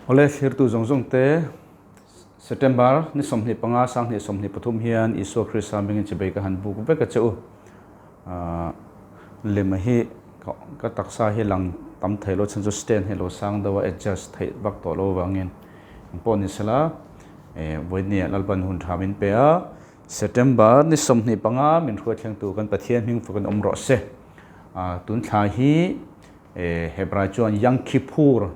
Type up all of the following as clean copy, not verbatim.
Awle thlirtu zawng zawng te, September ni 25 2023 hian Isua Krista hmingin chibei ka han buk vek a che u. Lema hi ka taksa hi lang tam thei lo chhan chu stand hi lo sang deuh a adjust theih vak tawh lo avangin engpawh ni sela vawinia Lalpan hun tha min pe a, September ni 25 min hruai thlengtu kan Pathian hming fakin awm rawh se. Tun thla hi Hebrai chuan Yom Kippur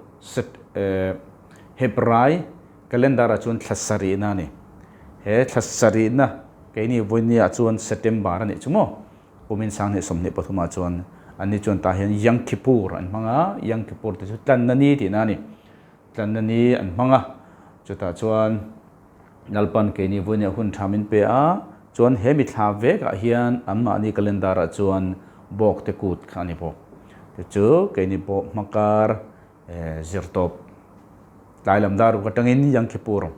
Hebrai calendar ah chuan thla sarihna a ni. He thla sarihna keini vawinia chuan September a nih chu maw? Kumin 2023 ah chuan anni chuan tah hian Yom Kippur an hmang a, Yom Kippur te chu tlanna ni tihna a ni. Tlanna ni an hmang a, chutah chuan Lalpan keini vawinia hun tha min pe a, chuan he mithla vekah hian anmahni calendar ah chuan bawk te kut kha a ni bawk. Te chu keini pawh hmakar zirtawp tlai lam dar ruk atangin Yom Kippur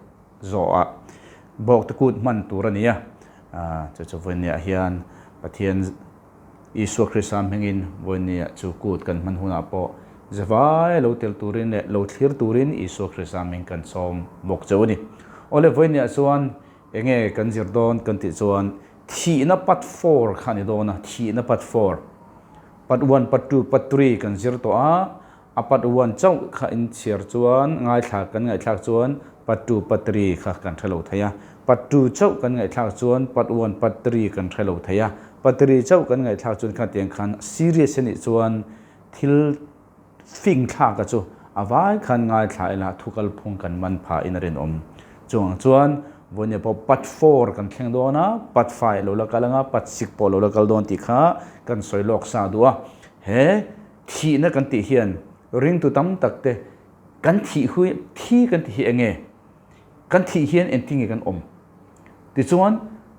zawhah bawk te kut hman tur a ni a, chu chu vawinia hian Pathian Isua Krista hmingin vawinia chu kut kan hman hunah pawh zavai lo tel turin leh lo thlir turin Isua Krista hming kan sawm bawk cheu a ni. Awle vawinia chuan enge kan zir dawn kan tih chuan thihna part four kha a ni dawn a, thihna part four. Part one, part two, part three kan zir tawh a, a part one chauh kha in chhiar chuan ngaithla kan ngaihthlak chuan part two, part three kha kan hre lo thei a, part two chauh kan ngaihthlak chuan part one, part three kan hre lo thei a, part three chauh kan ngaihthlak chuan khatiang khan serious a nih chuan thil fing thlak a chu a vai khan ngaithla ila thu kalphung kan man phah in a rinawm. Chuvang chuan vawinia pawh part four kan thleng dawn a, part five lo la kal anga part six pawh lo la kal dawn tih kha kan sawi lawk sa duh a. He thihna kan tih hian ringtu tam tak te kan thih hui thi kan tih hi eng nge? Kan thih hian engtin nge kan awm? Tichuan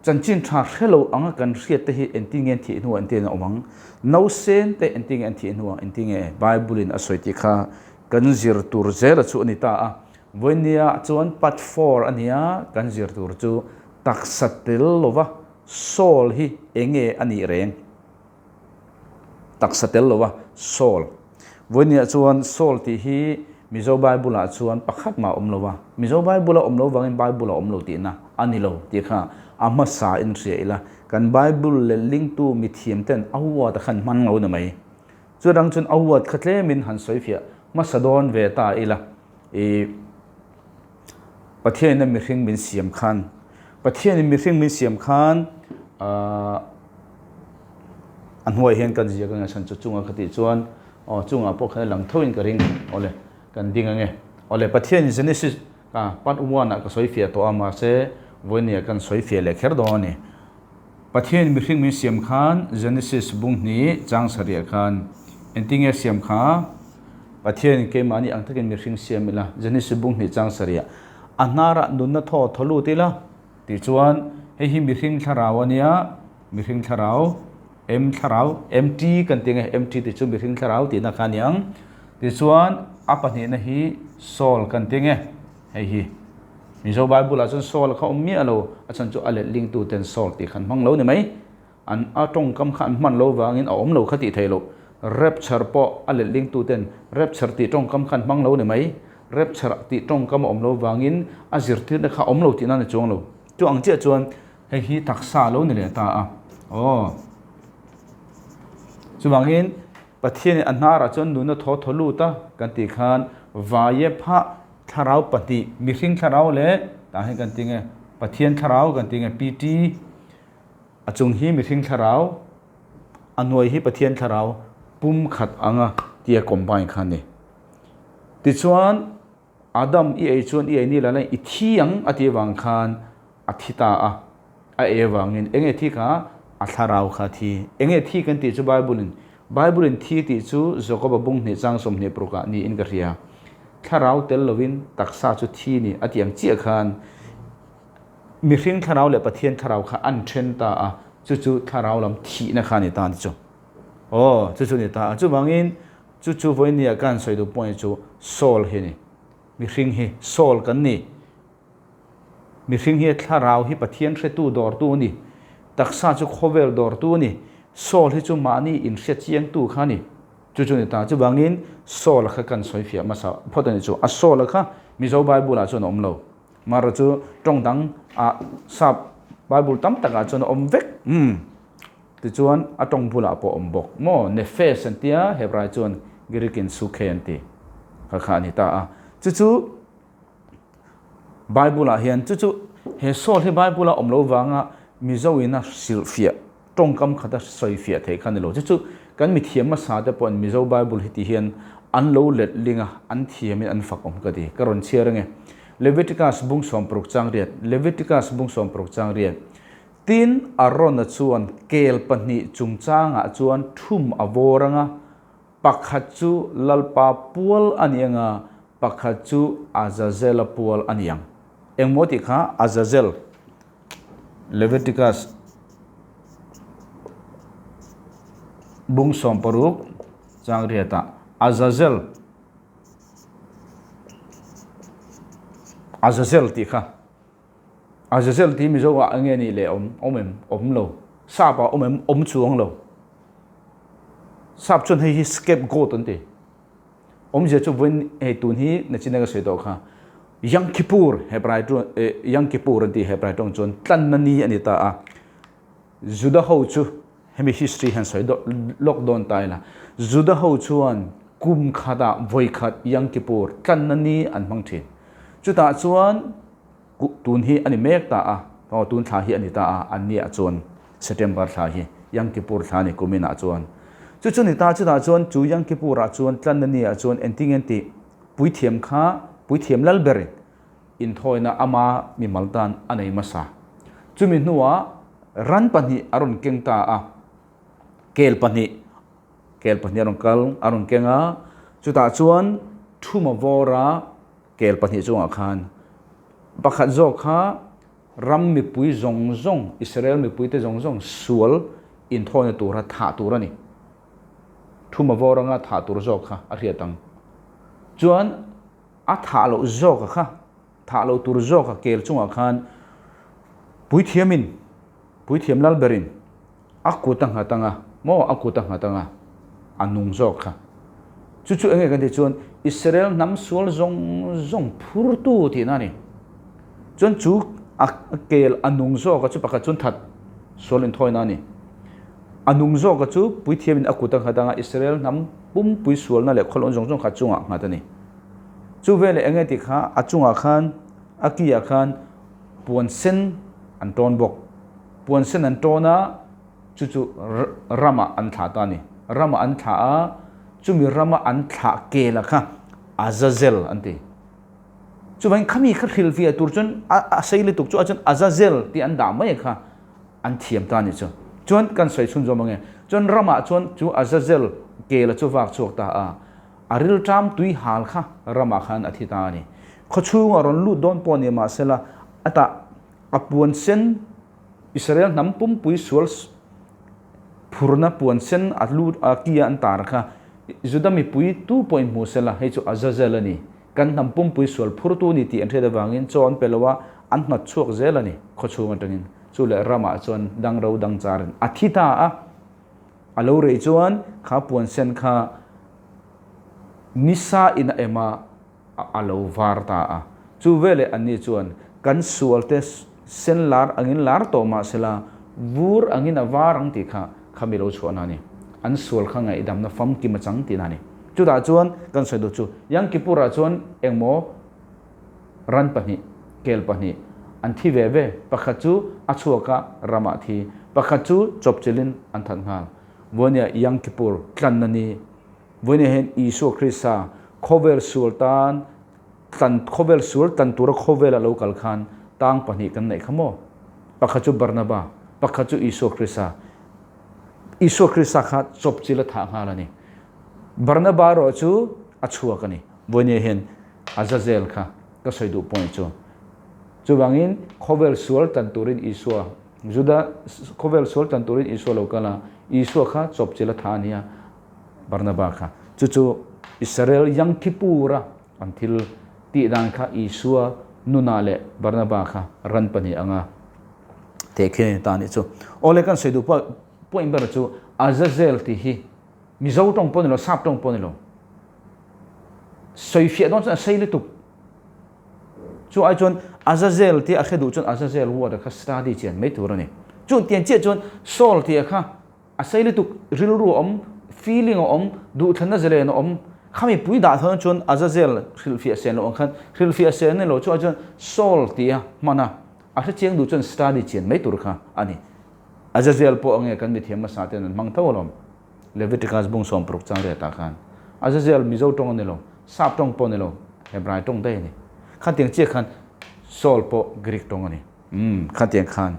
chanchin tha hre lo anga kan hriat te hi engtin nge an thih hnuah engtin nge an awm ang? Nausen te engtin nge an thih hnuah engtin nge Bible in a sawi tih kha kan zir tur zela chu a ni ta a. Vawinia chuan part four a nia, kan zir tur chu taksa tel lova soul hi eng nge a nih reng? Taksa tel lova soul. Vawinia chuan soul tih hi Mizo Bible ah chuan pakhat mah a awm lo va, Mizo Bible a awm lo vangin Bible a awm lo tihna a ni lo tih kha a hmasa in hria ila, kan Bible lelingtu mithiam ten a huat a khan hman lo ni mai. Chudang chuan a huat kha tlemin han sawifiah hmasa dawn ve ta ila. I Pathianin a mihring min siam khan Pathianin mihring min siam khan a hnuai hian kan ziak anga chhan chu chunga ka tih chuan aw chungah pawh khan a lang tho in ka ring awle kan ding ange awle Pathianin Genesis a part one ah ka sawi fiah tawh a mahse vawinia kan sawi fiah leh kher dawn a ni Pathianin mihring min siam khan Genesis bung hnih chang sarih ah khan engtinge siam kha Pathianin keimahni ang takin mihring siam ila, Genesis bung hnih chang sarih a hnarah nunna thaw thaw lut ila tih chuan hei hi mihring thlarau a nia, mihring thlarau, M thlarau, MT kan ti nge, MT tih chu mihring thlarau tihna kha a ni ang. Tichuan a pahnihna hi Soul kan ti nge, hei hi Mizo Bible ah chuan Soul kha awm miah lo, a chhan chu a letlingtu ten Soul tih kha an hmang lo ni mai. An a tawngkam kha an hman lo vangin a awm lo kha tih theih loh. Rapture pawh a letlingtu ten rapture tih tawngkam kha an hmang lo ni mai. Rapture tih tawngkam a awm lo vangin a zirtirna kha a awm lo tihna a ni chuang lo. Chu ang chiah chuan hei hi taksa a lo ni leh ta a. Aw. Chuvangin Pathianin a hnarah chuan nunna thaw thaw lut a kan tih khan vaia phah thlarau pahnih mihring thlarau leh tah hian kan ti nge Pathian thlarau kan ti nge PT A chung hi mihring thlarau, a hnuai hi Pathian thlarau pum khat anga tia combine kha a ni. Tichuan, Adam i ei chuan i ei ni la la i thi ang a tih avang khan a thi ta a, a ei avangin eng nge thi kha? A thlarau kha a thi. Eng nge thi kan tih chu Bible in? Bible in thi tih chu Jakoba bung hnih chang 20 parukah niin ka hria. Thlarau tel lovin taksa chu thi ni a tih ang chiah khan Mihring thlarau leh Pathian thlarau kha an then ta a, chu chu thlarau lam thihna kha a ni ta a ni chu. Aw, chu chu a ni ta a. Chuvangin, chu chu vawinia ka han sawi duh pawh hi chu soul hi a ni. Mihring hi soul kan ni. Mihring hi thlarau hi Pathian hretu dawrtu a ni. Taksa chu khawvel dawrtu a ni. Soul hi chu mahni inhriatchiangtu kha a ni. Chu chu ni ta. Chuvangin Saul-a kha kan sawi fiah hmasa phawt a nih chu. A Saul-a kha Mizo Bible-ah chuan a awm lo. Mara chu tawng dang ah sap Bible tam takah chuan a awm vek. Umm. Tichuan a tawng bulah pawh a awm bawk. Maw Nephesh an tia Hebrai chuan Greek in Sukhe an ti. Kha kha a ni ta a. Chu chu Bible ah hian chu chu he Saul hi Bible a awm lo vanga Mizo in a hrilhfiah tawngkam khat a sawi fiah theih kha a ni lo. Chu chu kan mithiam hmasa te pawhin Mizo Bible hi ti hian an lo let ling a, an thiamin an fak awm ka ti. Ka rawn chhiar ange. Leviticus bung 60 chang riat, Leviticus bung 60 chang riat. Tin, Arona chuan kel pahnih chungchangah chuan thum a vawr anga, pakhat chu Lalpa pual a ni anga, pakhat chu Azazela pual a ni ang. Engmaw tih kha Azazel. Leviticus bung 60 chang riatah Azazel Azazel tih kha Azazel tih Mizo ah enge nih leh awm awm em awm lo sap ah awm em awm chuang lo sap chuan hei hi scapegoat an ti. Awmzia chu vawiin hei tun hi nachin ka sawi tawh kha Yom Kippur Hebrai tawng Yom Kippur an tih Hebrai tawng chuan tlanna ni a ni ta a. Juda ho chu hemi history hian sawi lawk dawn ta ila Juda ho chuan kum khatah vawi khat Yom Kippur tlanna ni an hmang thin. Chutah chuan Tun hi a ni mek ta a, aw tun thla hi a ni ta a, an ni ah chuan September thla hi Yom Kippur thla a ni kumin ah chuan. Chu chu ni ta chutah chuan chu Yom Kippur ah chuan tlanna ni ah chuan engtin nge tih puithiam kha puithiam lal berin inthawina ama mimal tan a nei hmasa. Chumi hnuah ran pahnih a rawn keng ta a, kel pahnih kel pahnih a rawn kal a rawn keng a, chutah chuan thuma vawra Kel pahnih chungah khan pakhat zawk kha ram mipui zawng zawng, Israel mipuite zawng zawng sual inthawina tura thah tur a ni. Thuma vawr anga thah tur zawk kha a hriat ang. Chuan a thah loh zawka kha, thah loh tur zawka kel chungah khan puithiamin, puithiam lal berin A kut a nghat anga maw a kut a nghat anga a nung zawk kha. Chu chu enge kan tih chuan Israel hnam sual zawng zawng phurtu tihna a ni. Chuan chu a kel a nung zawka chu pakhat chuan that sual inthawina a ni. A nung zawka chu puithiamin a kut a nghat anga Israel hnam pumpui sualna leh khawlawng zawng zawng kha a chungah nghat a ni. Chu veleh enge tih kha a chungah khan a ki ah khan puan sen an tawn bawk. Puan sen an tawn a, chu chu ramah an thlah ta a ni. Ramah an thlah a, chumi rama an thlah kela kha Azazel an ti. Chuvangin khami kha hrilhfiah tur chuan a sei lutuk chu a chuan Azazel tih an dah mai kha an thiam ta a ni chu. Chuan kan sawi chhun zawm ange. Chuan ramah chuan chu Azazel kela chu vak chhuak ta a, a rilṭam tui hal kha ramah khan a thi ta a ni. Khawchhungah rawn lut dawn pawh ni mahsela a tah A puan sen, Israel hnam pumpui sual phurna puan sen a lu a kia an tar kha Juda mipui tu pawhin hmu sela, hei chu Azazel a ni, kan hnam pumpui sual phurtu a ni tih an hriat avangin chaw an pe lo a, an hnawt chhuak zel a ni khawchhung atangin. Chu leh ramah chuan dangro dangcharin a thi ta a, a lo rei chuan kha puan sen kha nisa in a em a, a lo var ta a. Chu veleh anni chuan, Kan sualte sen lar angin lar tawh mah sela, vur angin a var ang tih kha kha mi lo chhuahna a ni. An sual kha ngaihdamna famkim a chang tihna a ni. Chutah chuan kan sawi duh chu, Yom Kippur-ah chuan engmaw ran pahnih, kel pahnih an thi ve ve, pakhat chu a chhuak a, ramah a thi, pakhat chu chawpchilhin an that nghal. Vawinia Yom Kippur tlanna ni Vawiinah hian Isua Krista khawvel sual tan tlan khawvel sual tlan tura khawvela lo kal khan tang pahnih kan neih kha maw? Pakhat chu Barnaba, pakhat chu Isua Krista. Isua Krista kha chawpchil a thah nghal a ni. Barnaba erawh chu a chhuak a ni. Vawiinah hian Azazel kha ka sawi duh point chu. Chuvangin khawvel sual tlan turin Isua Juda khawvel sual tlan turin Isua lo kal a, Isua kha chawpchil a thah a ni a. Barnaba kha chu chu Israel Yom Kippur a an thil tih dan kha Isua nuna leh Barnaba kha ran pahnih anga teh khi a ni ta a nih chu. Awle kan sawi duh pawh point ber chu Azazel tih hi. Mizo tawng pawh ni lo, Sap tawng pawh ni lo. Sawifiah dawn chuan a sei lutuk. Chu ai chuan Azazel tia a hre duh chuan Azazel word a kha study chian mai tur a ni. Chu tiang chiah chuan Saul tia kha a sei lutuk, rilru a awm, feeling a awm, duhthlanna zalen a awm. Khami pui dah thawn chuan Azazel hrilhfiah sen loh ang khan hrilhfiah sen a ni lo. Chu ai chuan Saul tia hman a, a hre chiang duh chuan study chian mai tur kha a ni. Azazel pawh ange kan mithiam hmasa ten an hmang tho alawm. Leviticus bung 60 chang riatah khan Azazel Mizo tawng a ni lo, Sap tawng pawh a ni lo, Hebrai tawng daih a ni. Khatiang chiah khan Saul pawh Greek tawng a ni. Umm, khatiang khan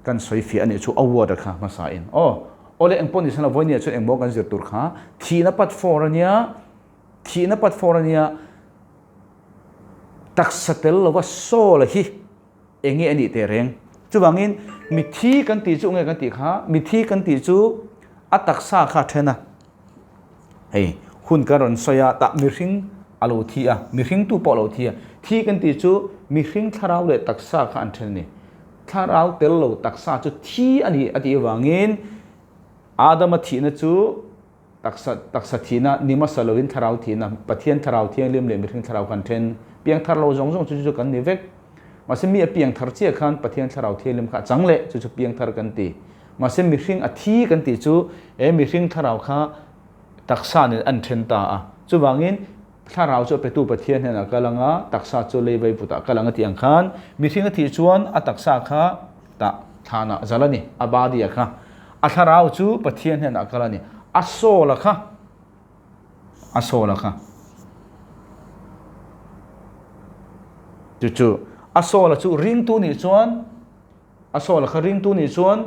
kan sawi fiah a nih chu a word a kha hmasa in. Aw, awle eng pawh ni sela vawinia chuan engmaw kan zir tur kha thihna pat for a nia, thihna pat for a nia, taksa tel lova Saul a hi Eng nge a nih teh reng? Chuvangin, mithi kan tih chu nge kan tih kha? Mithi kan tih chu a taksa kha a then a. Hei, hun kan rawn sawi a, tah mihring a lo thi a, mihring tu pawh a lo thi a. Thi kan tih chu mihring thlarau leh taksa kha an then a ni. Thlarau tel lo taksa chu thi a ni a tih avangin Adama thihna chu Taksa, taksa thihna ni hmasa lovin thlarau thihna, Pathian thlarau thianghlim leh mihring thlarau kan then. Piangthar lo zawng zawng chu chu chu kan ni vek. Mahse mi a piangthar chiah khan Pathian thlarau thianghlim kha a chang leh, chu chu piangthar kan ti. Mahse mihring a thi kan tih chu he mihring thlarau kha taksa nen an then ta a. Chuvangin thlarau chu a petu Pathian hnenah kal anga taksa chu lei vaivutah kal ang a tih ang khan mihring a thih chuan a taksa kha tah thlanah zal a ni, a body a kha. A thlarau chu Pathian hnenah kal a ni. A soul a kha, a soul a kha. Chu chu, a soul a chu ringtu nih chuan, a soul a kha ringtu nih chuan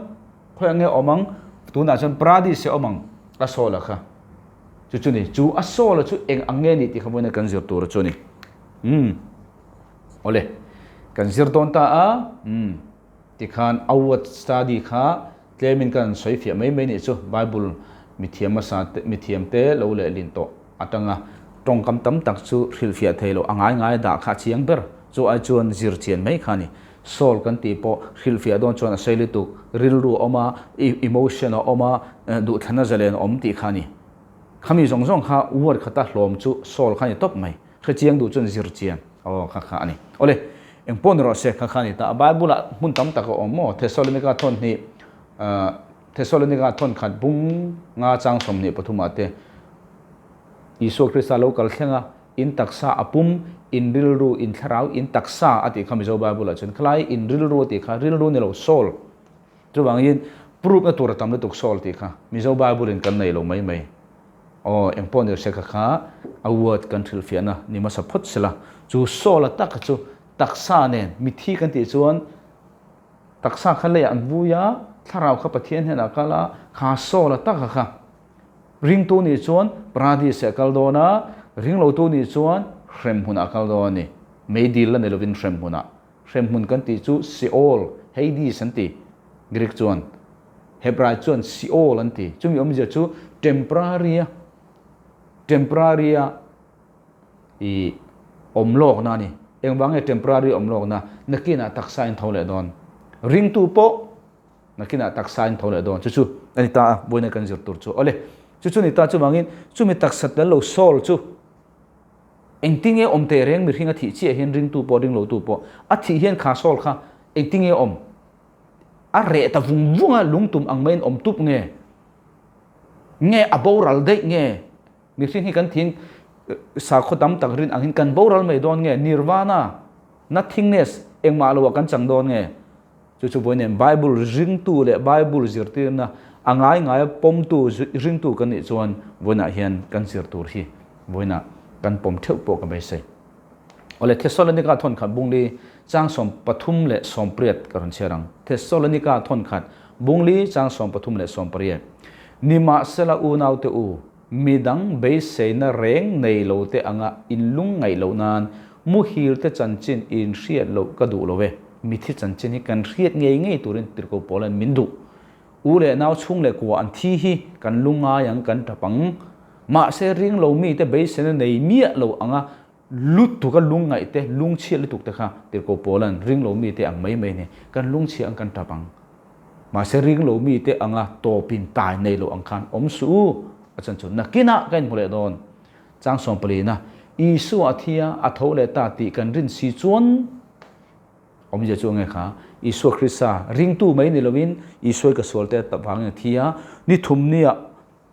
khawiah nge awm ang? Tunah chuan paradise a awm ang, a soul a kha. Chu chu ni, chu a soul a chu eng ang nge ni tih kha vawiin kan zir tur chu a ni. Umm. Awle, kan zir dawn ta a, umm, tikhan a word study kha tlemin kan sawi fiah mai mai nih chu, Bible mithiam hmasa te, mithiam te lo lehlin tawh atanga tawngkam tam tak chu hrilhfiah thei loh a ngai ngai dah kha a chiang ber, chu ai chuan zir chian mai kha a ni. Soul kan tih pawh hrilhfiah dawn chuan a sawi lutuk, rilru a awm a, emotion a awm a, duhthlanna zalen a awm tih kha a ni. Khami zawng zawng kha word khata hlawm chu soul kha a ni tawp mai. Hre chiang duh chuan zir chian aw kha kha a ni. Awle, eng pawh ni rawh se kha kha a ni ta. Bible ah hmun tam tak a awm maw? Thessalonica thawn hnih, Thessalonica thawn khat bung nga chang 23 ah te Isua Krista lo kal thleng a, in taksa a pum, in rilru, in thlarau, in taksa a tih kha Mizo Bible ah chuan khalai in rilru a tih kha rilru ni lo soul. Chuvangin proof na tur a tam lutuk soul tih kha Mizo Bible in kan nei lo mai mai. Aw, eng pawh ni se kha kha a word kan hrilhfiahna ni hmasa phawt sela, chu Saul-a taka chu taksa nen mithi kan tih chuan taksa kha leiah an vui a, thlarau kha Pathian hnenah a kal a, kha Saul-a taka kha ringtu nih chuan paradise-ah a kal dawn a, ringlotu nih chuan hremhmunah a kal dawn a ni, meidil la ni lovin hremhmunah. Hremhmun kan tih chu Sheol, Hades an ti, Greek chuan. Hebrai chuan Sheol an ti. Chumi awmzia chu temporary-a, temporary-a i awm lawkna a ni. Engvang nge temporary awm lawkna? Nakinah taksa in tho leh dawn. Ringtu pawh nakinah taksa in tho leh dawn. Chu chu a ni ta a, vawiina kan zir tur chu. Awle, chu chu ni ta chuvangin chumi taksa tel lo soul chu Engtinge awm teh reng mihring a thih chiah hian ringtu pawh ringlotu pawh a thih hian kha sawl kha engtinge awm a reh ta vung vung a lungtum ang maiin awm tup nge nge a boral daih nge mihring hi kan thin sakhaw tam tak rin ang hin kan boral mai dawn nge nirvana nothingness engmah lo ah kan chang dawn nge Chu chu vawiin Bible ringtu leh Bible zirtirna a ngai ngaia pawmtu ringtu kan nih chuan vawiinah hian kan zir tur hi vawiinah kan pawm theuh pawh ka beisei. Awle Thessalonika thawnkhat bungli chang 38 ka rawn chhiar ang. Thessalonika thawnkhat bungli chang 38. Nimahsela unaute u, midang beiseina reng nei lo te anga inlungngaih loh nan muhil te chanchin inhriat loh ka duh lo e. Mithi chanchin hi kan hriat ngei ngei turin Tirhkoh Paula'n min duh. U leh nau chhung leh kua an thi hi kan lu ngai ang kan tap ang. Mahse ring lo mite beisena nei miah lo anga lutuk a lungngaih te, lungchhiat lutuk te kha Tirhkoh Paula'n ring lo mite ang mai mai ni. Kan lungchhia ang kan tap ang. Mahse ring lo mite anga tawpin tai nei lo ang khan awm suh u. A chan chu nakinah ka inhmu leh dawn. Chang sawmpalina, Isua a thi a, a tho leh ta tih kan rin si chuan awmzia chu enge kha? Isua Krista ringtu mai ni loin Isua ka sual te vangin a thi a, ni thum nia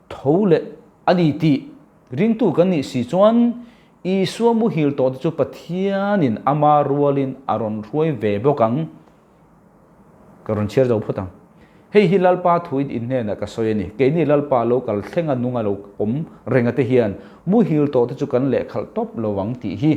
tho leh a ni tih ringtu kan nih si chuan Isua muhil tawh te chu Pathianin ama rualin a rawn hruai ve bawk ang. Ka rawn chhiar zo phawt ang. Hei hi Lalpa thuin in hnenah ka sawi a ni. Keini Lalpa lo kal thlenga nunga lo awm renga te hian muhil tawh te chu kan lehkhalh tawp lo ang tih hi.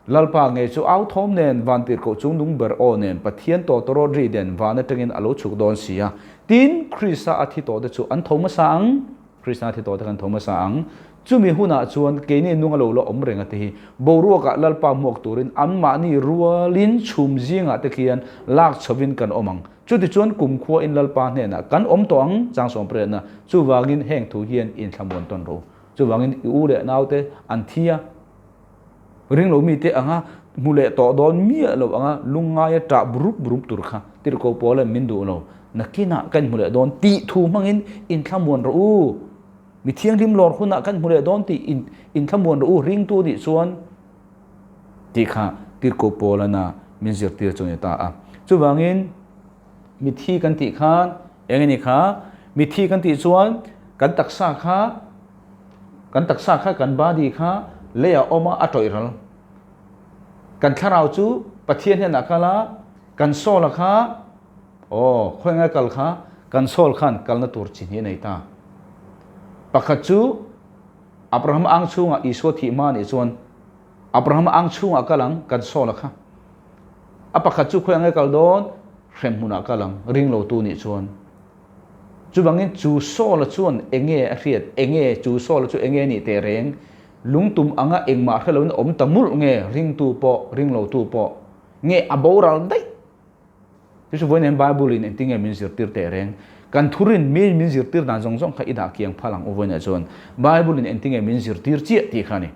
Lalpa ngei chu au thawm nen, van tirhkoh chung nung ber aw nen, Pathian tawtawrawt ri nen van atangin a lo chhuk dawn si a. Tin, Krista a thi tawh te chu an tho hmasa ang. Krista a thi tawh te kan tho hmasa ang. Chumi hunah chuan keini nunga lo la awm reng a te hi boruakah Lalpa hmuak turin anmahni rualin chhum zingah te khian lak chhovin kan awm ang. Chutichuan kumkhuain Lalpa hnenah kan awm tawh ang, chang sawmprehna. Chuvangin heng thu hian inthlamuan tawn rawh u. Chuvangin i u leh naute an thi a, ring lo mite anga hmu leh tawh dawn miah lo anga lungngaia ṭah brup brup tur kha tirhkoh pawl hian min duh lo. Nakinah kan hmu leh dawn tih thu hmangin inthlamuan rawh u. Mi thianghlim lawr hunah kan hmu leh dawn tih inthlamuan rawh u ringtu nih chuan tih kha tirhkoh Paulana min zirtir chu a ni ta a. Chuvangin mithi kan tih khan eng a ni kha? Mithi kan tih chuan kan taksa kha kan taksa kha kan body kha leiah awm a, a tawih ral. Kan thlarau chu Pathian hnenah kal a, kan soul a kha Aw, khawi ngai kal kha kan Saul khan kalna tur chi hnih a nei ta. Pakhat chu Abraham ang chhungah Isua thih hma nih chuan Abraham ang chhungah kal ang kan Saul a kha. A pakhat chu khawi ngai kal dawn hremhmunah kal ang ring lo tu nih chuan. Chuvangin chu Saul a chuan enge a hriat, enge chu Saul a chu enge nih teh reng, lungtum anga engmah hre loin a awm ta mulh nge ringtu pawh ring lo tu pawh nge a boral daih. Chu chu vawiin Bible in engtin nge min zirtir teh reng? Kan thurin mi min zirtir dan zawng zawng kha i dah kiang phal ang u vawiinah chuan Bible in engtin nge min zirtir chiah tih kha a ni.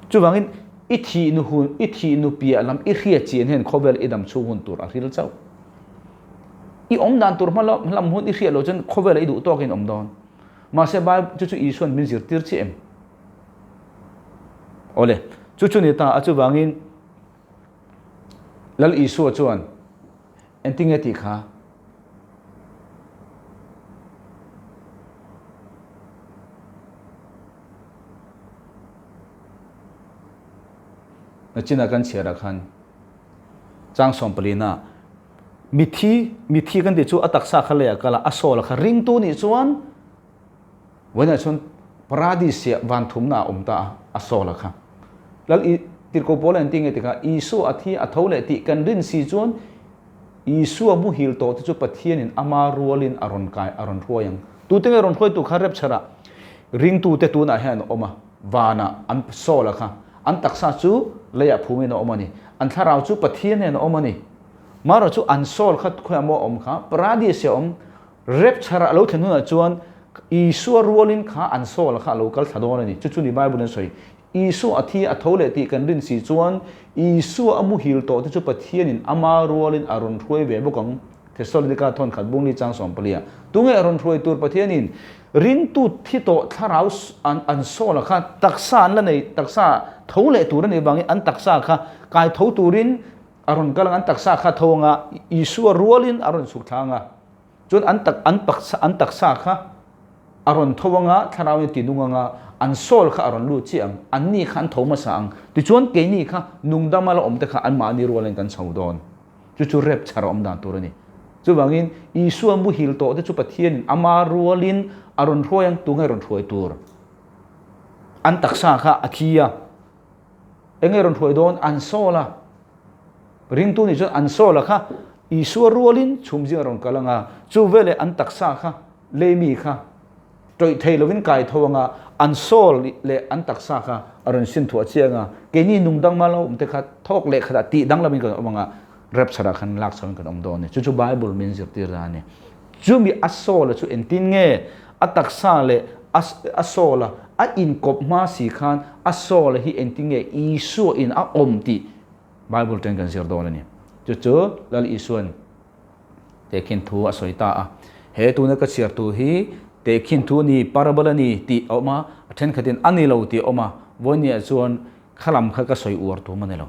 Chuvangin i thih nu hun, i thih nu piah lam i hriat chian hian khawvel i dam chhung hun tur a hril chauh. I awm dan tur hma lam hun i hriat loh chuan khawvelah i duh tawkin awm dawn. Mahse Bible chu chu Isuan min zirtir chiah em? Awle, chu chu ni ta a chuvangin Lal Isua chuan engtinge tih kha? Nachina kan chhiarah khan chang sawmpalina mithi mithi kan tih chu a taksa kha leiah kal a, a soul kha ringtu nih chuan Vawiinah chuan Paradis-ah van thumna a awm ta a, a sawl a kha. Lal I Tirhkoh Paula engtin nge tikha Isua a thi a tho leh tih kan rin si chuan Isua muhil tawh te chu Pathianin ama rualin a rawn kai a rawn hruai ang. Tute nge rawn hruaitu kha rapture-ah ringtute tunah hian an awm a, vanah an sawl a kha. An taksa chu leiah phumin a awm a ni. An thlarau chu Pathian nen a awm a ni. Marawh chu an sawl kha khawiah maw a awm kha? Paradis-ah a awm. Rapture a lo thlen hunah chuan Isua rualin kha an soul kha a lo kal thla dawn a ni. Chu chu ni Bible in a sawi. Isua a thi a tho leh tih kan rin si chuan Isua a muhil tawh te chu Pathianin ama rualin a rawn hruai ve bawk ang. Thessalonika thawnkhat bungli chang sawmpalia. Tunge a rawn hruai tur Pathianin ringtu thi tawh thlarau an soul kha taksa an la nei taksa tho leh tur a nih vangin an taksa kha kai tho turin a rawn kal ang an taksa kha tho anga Isua rualin a rawn chhuk thla anga. Chuan an tak an paksa an taksa kha a rawn tho anga, thlarau in a ti nung anga, an soul kha a rawn lut chiah ang, an ni kha an tho hmasa ang. Tichuan keini kha nungdama la awm te kha anmahni rualin kan chho dawn. Chu chu rep chhar a awm dan tur a ni. Chuvangin Isua muhil tawh te chu Pathianin ama rualin a rawn hruai ang, tunge rawn hruai tur? An taksa kha a thi a. Enge rawn hruai dawn? An soul a. Ringtu nih chuan an soul a kha Isua rualin chhum zing a rawn kal anga, chu veleh an taksa kha lei mi kha tawih thei lovin kai tho anga, an soul leh an taksa kha a rawn sin thuah chiang a, keini nungdang mal a awm te kha thawk leh khatah tih danglamin kan awm anga, rapture ah khan lak chhoin kan awm dawn a ni. Chu chu Bible min zirtir dan a ni. Chumi a soul a chu engtin nge a taksa leh a soul a a inkawp hma si khan a soul a hi engtin nge Isua in a awm tih Bible ṭen kan zir dawn a ni. Chu chu Lal Isuan tehkhin thu a sawi ta a. He tuna ka chhiar tu hi Tehkhin thu a ni, parable a ni tih a awm a, a thenkhatin a ni lo tih a awm a, vawinia chuan kha lam kha ka sawi uar tum a ni lo.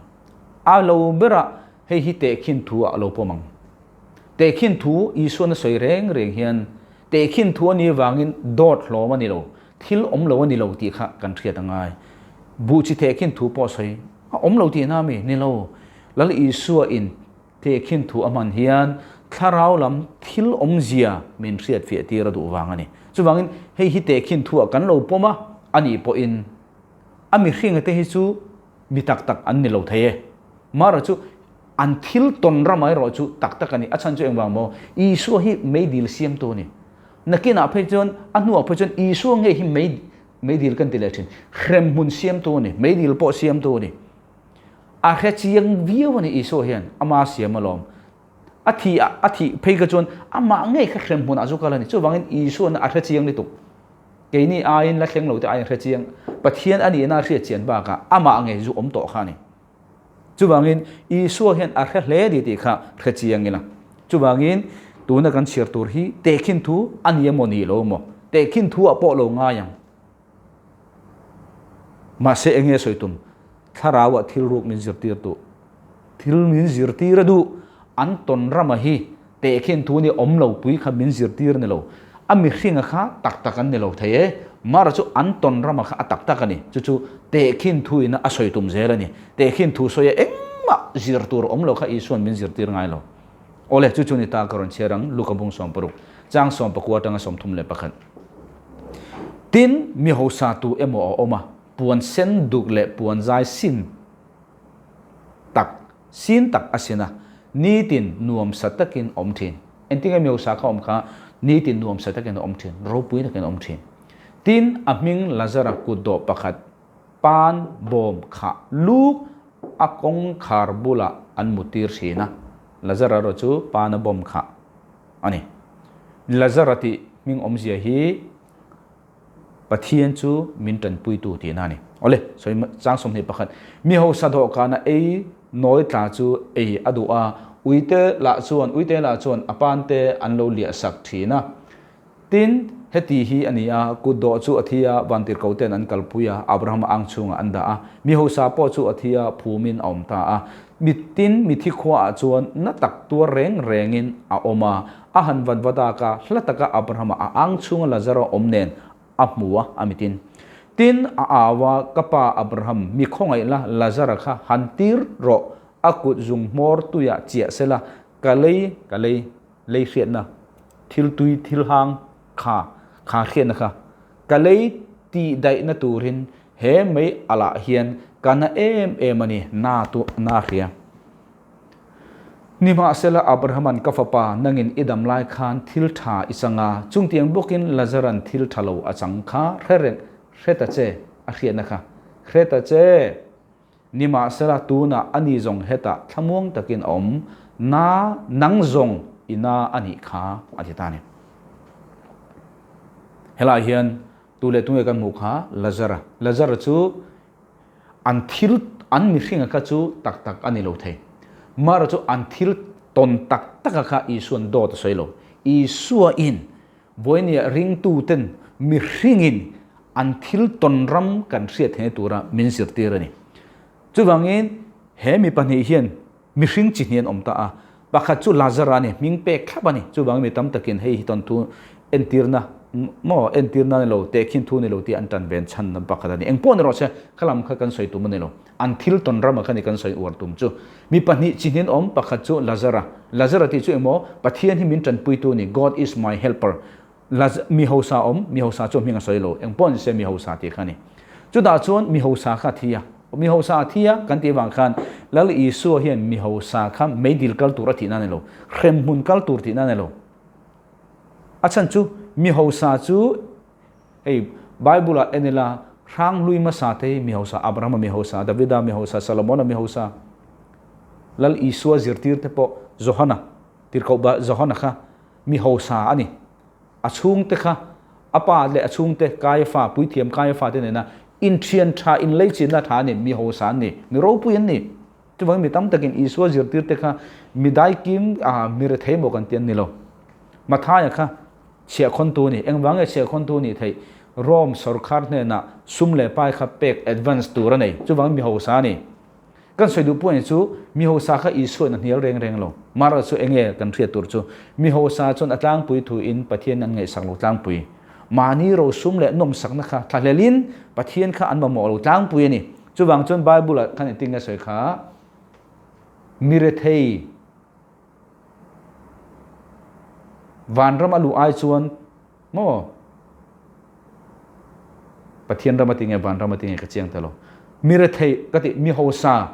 A lo berah hei hi tehkhin thu ah a lo pawm ang. Tehkhin thu Isuan a sawi reng reng hian tehkhin thu a nih vangin dawt hlawm a ni lo, thil awm lo a ni lo tih kha kan hriat a ngai. Buh chi tehkhin thu pawh sawi a awm lo tihna a mi? Ni lo. Lal Isua in Tehkhin thu a hman hian thlarau lam thil awmzia min hriatfiah tir a duh vang a ni. Chuvangin hei hi tehkhin thuah kan lo pawm a, a nih pawhin a mihringa te hi chu mi tak tak an ni lo thei e. Mara chu an thil tawn ram erawh chu tak tak a ni. A chhan chu engvang maw? Isua hi meidil siamtu a ni. Nakinah phei chuan, a hnuah phei chuan Isua ngei hi mei meidil kan ti leh thin. Hremhmun siamtu a ni, meidil pawh siamtu a ni. A hre chiang viau a ni Isua hian ama siam alawm. A thi a a thih phei kha chuan amah ngei kha hrem hmunah chu kal a ni. Chuvangin Isua'n a hre chiang lutuk. Keini aiin la thleng lo te aiin hre chiang. Pathian a nihna a hriat chian bakah amah ngei zu awm tawh kha a ni. Chuvangin Isua hian a hre hle ni tih kha hre chiang ila. Chuvangin tuna kan chhiar tur hi tehkhin thu a ni emaw ni lo emaw tehkhin thu ah pawh lo ngai ang. Mahse eng nge sawi tum? Thlarauah thil ruk min zirtir duh. Thil min zirtir a duh. An tawn rama hi tehkhin thu ni awm lo pui kha min zirtir ni lo. A mihringa kha tak tak an ni lo thei e. Mara chu an tawn rama kha a tak tak a ni. Chu chu tehkhin thu ina a sawi tum zel a ni. Tehkhin thu sawi a engmah zir tur awm lo kha Isua'n min zirtir ngai lo. Awle, chu chu ni ta ka rawn chhiar ang, Luka bung 16, chang 19 atanga 31. Tin, mi hosa tu emaw a awm a, puan sen duk leh puan zai sin tak, sin tak a sin a, nitin nuamsa takin a awm thin. Engtinge mi hosa kha awm kha? Nitin nuamsa takin a awm thin, ropui takin a awm thin. Tin, a hming Lazara kutdawh pakhat pan bawm khah luk a kawngkhar bulah an mutir thin a, Lazara erawh chu pana bawm khah a ni. Lazara tih hming awmzia hi Pathian chu min tanpuitu tihna a ni. Awle, sawi chang 21. Mi hausa dawhkana ei nawi tla chu ei a duh a, uite lah chuan uite lah chuan a pante an lo liah sak thin a. Tin, heti hi a ni a, kut dawh chu a thi a, vantirhko ten an kalpui a, Abrahama ang chhungah an dah a. Mi hausa pawh chu a thi a, phumin a awm ta a. Mi tin mithi khuaah chuan na tak tuar reng rengin a awm a, a han vat vat a ka hla taka Abrahama a ang chhunga Lazaro awm nen a hmu a, a mitin. Tin, a au a, Ka pa Abraham, mi khawngaih la, Lazara kha han tir rawh, a kut zung hmawr tuiah chiah sela, ka lei, ka lei. Lei hriatna, thil tui thil hang kha, kha hriatna kha ka lei tih daihna turin he mei alah hian ka na em em a ni, na tu na hria. Nimahsela Abrahaman ka fapa nangin i dam lai khan thil tha i chang a, chungtiang bawkin Lazaran thil tha lo a chang kha hre reng, hre ta che, a hriatna kha hre ta che. Nimahsela tunah a ni zawng hetah thlamuang takin a awm, na nang zawng i na a nih kha, a ti ta a ni. Helaiah hian tu leh tunge kan hmuh kha? Lazara. Lazara chu an thil, an mihringa kha chu tak tak a ni lo thei. Mara chu an thil tawn tak taka kha Isua'n dawt a sawi lo. Isua in Vawinia ringtuten mihringin an thil tawn ram kan hriat theihna tura min zirtir a ni. Chuvangin he mi pahnih hian mihring chi hnih an awm ta a, pakhat chu Lazara a ni, hming pek thlap a ni. Chuvangin mi tam takin hei hi tawn thu entirna maw entirna ni lo, tehkhin thu ni lo tih an tan ven chhan pakhat a ni. Engpawh ni rawh se, kha lam kha kan sawi tum a ni lo. An thil tawn rama kha ni kan sawi uar tum chu. Mi pahnih chi hnin awm, pakhat chu Lazara. Lazara tih chu emaw, Pathian hi min tanpuitu a ni, God is my helper. Laz, mi hausa awm, mi hausa chu a hming a sawi lo, engpawh ni se mi hausa tih kha a ni. Chutah chuan mi hausa kha a thi a, mi hausa a thi a kan tih avang khan Lal Isua hian mi hausa kha meidil kal tur a tihna a ni lo, hremhmun kal tur tihna a ni lo. A chhan chu mi hausa chu Hei Bible ah en ila Hranghlui hmasa te hi mi hausa, Abrahama mi hausa, Davida mi hausa, Solomona mi hausa, Lal Isua zirtir te pawh Johana, tirhkoh ba Johana kha mi hausa a ni. A chhungte kha a pa leh a chhungte Kaiafa, puithiam Kaiafa te nena inthian tha, inleichinna tha a ni, mi hausa an ni, mi ropui an ni. Chuvangin mi tam takin Isua zirtir te kha mi daikim, mi rethei maw kan ti an ni lo. Mathaia kha. Chhiahkhawntu a ni. Engvang nge chhiahkhawntu a nih theih? Rome sawrkhar hnenah sum leh pai kha pek advance tur a nei. Chuvangin mi hausa a ni. Kan sawi duh pawh chu mi hausa kha Isuain a hnial reng reng lo. Mara chu enge kan hriat tur chu mi hausa chuan a tlangpui thuin Pathian an ngaihsak lo tlangpui. Mahni rosum leh nawmsakna kha thlahlelin Pathian kha an mamawh lo tlangpui a ni. Chuvang chuan Bible-ah khan engtin nge sawi kha? Mi rethei vanram a luh ai chuan maw Pathian ram a ti nge vanram a ti nge ka chiang ta lo. Mi rethei ka ti mi hausa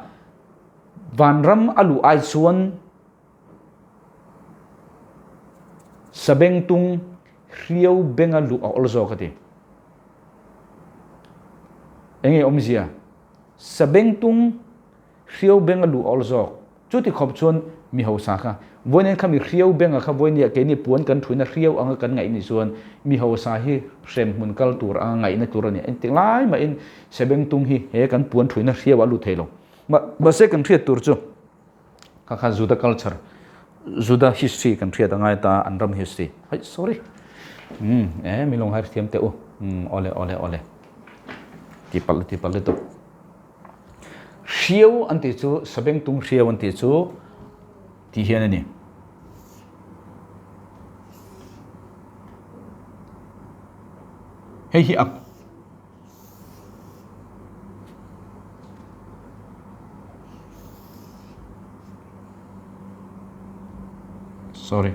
vanram a luh ai chuan sabengtung hriau benga luh a awl zawk a ti. Enge awmzia? Sabengtung hriau benga luh a awl zawk. Chuti khawp chuan mi hausa kha vawiin kha mi hriau benga kha vawiin keini puan kan thuina hriau anga kan ngaih ni chuan mi hausa hi hremhmun kal tur anga ngaihna tur a ni. Engtik lai mahin sebengtung hi he kan puan thuina hriau a lut thei lo. Mahse kan hriat tur chu kha kha Juda culture, Juda history kan hriat angai ta an ram history. Hai sorry. Um e mi lawng hai thiam teh u. Um awle awle awle. Tipalh tipalh lutuk. Hriau an tih chu, sabengtung hriau an tih chu tih hian a ni. Hei hi a Sorry.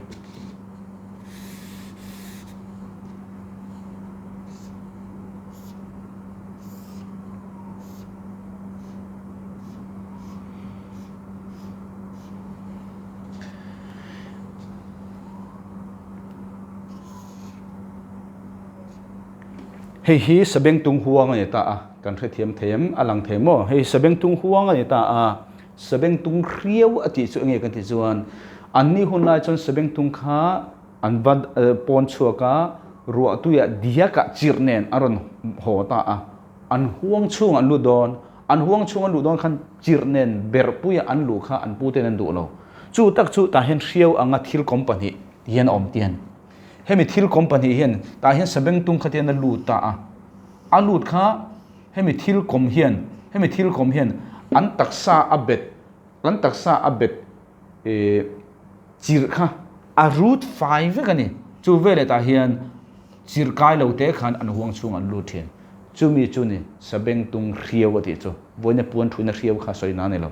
Hei hi Sabengtung huang a ni ta a, kan hrethiam thei em? A lang thei maw? Hei Sabengtung huang a ni ta a, Sabengtung hriau a tih chu enge kan tih chuan anni hun lai chuan Sabengtung kha An va pawn chhuak a, ruahtuiah diakah chirh nen a rawn haw ta a. An huang chhungah an lut dawn. An huang chhung an luh dawn khan chirh nen berhpuiah an luh kha an puten an duh lo. Chu tak chu tah hian hriau anga thil company hian a awm tian. Hemi thil company hian tah hian sabengtung kha tian a lut ta a. A lut kha hemi thil kawm hian hemi thil kawm hian an taksa a bet an taksa a bet chirh kha a rut fai vek a ni. Chu veleh tah hian chirh kai lo te khan an huang chhung an lut thin. Chumi chu ni Sabengtung hriau a tih chu. Vawiina puan thuina hriau kha sawi na a ni lo.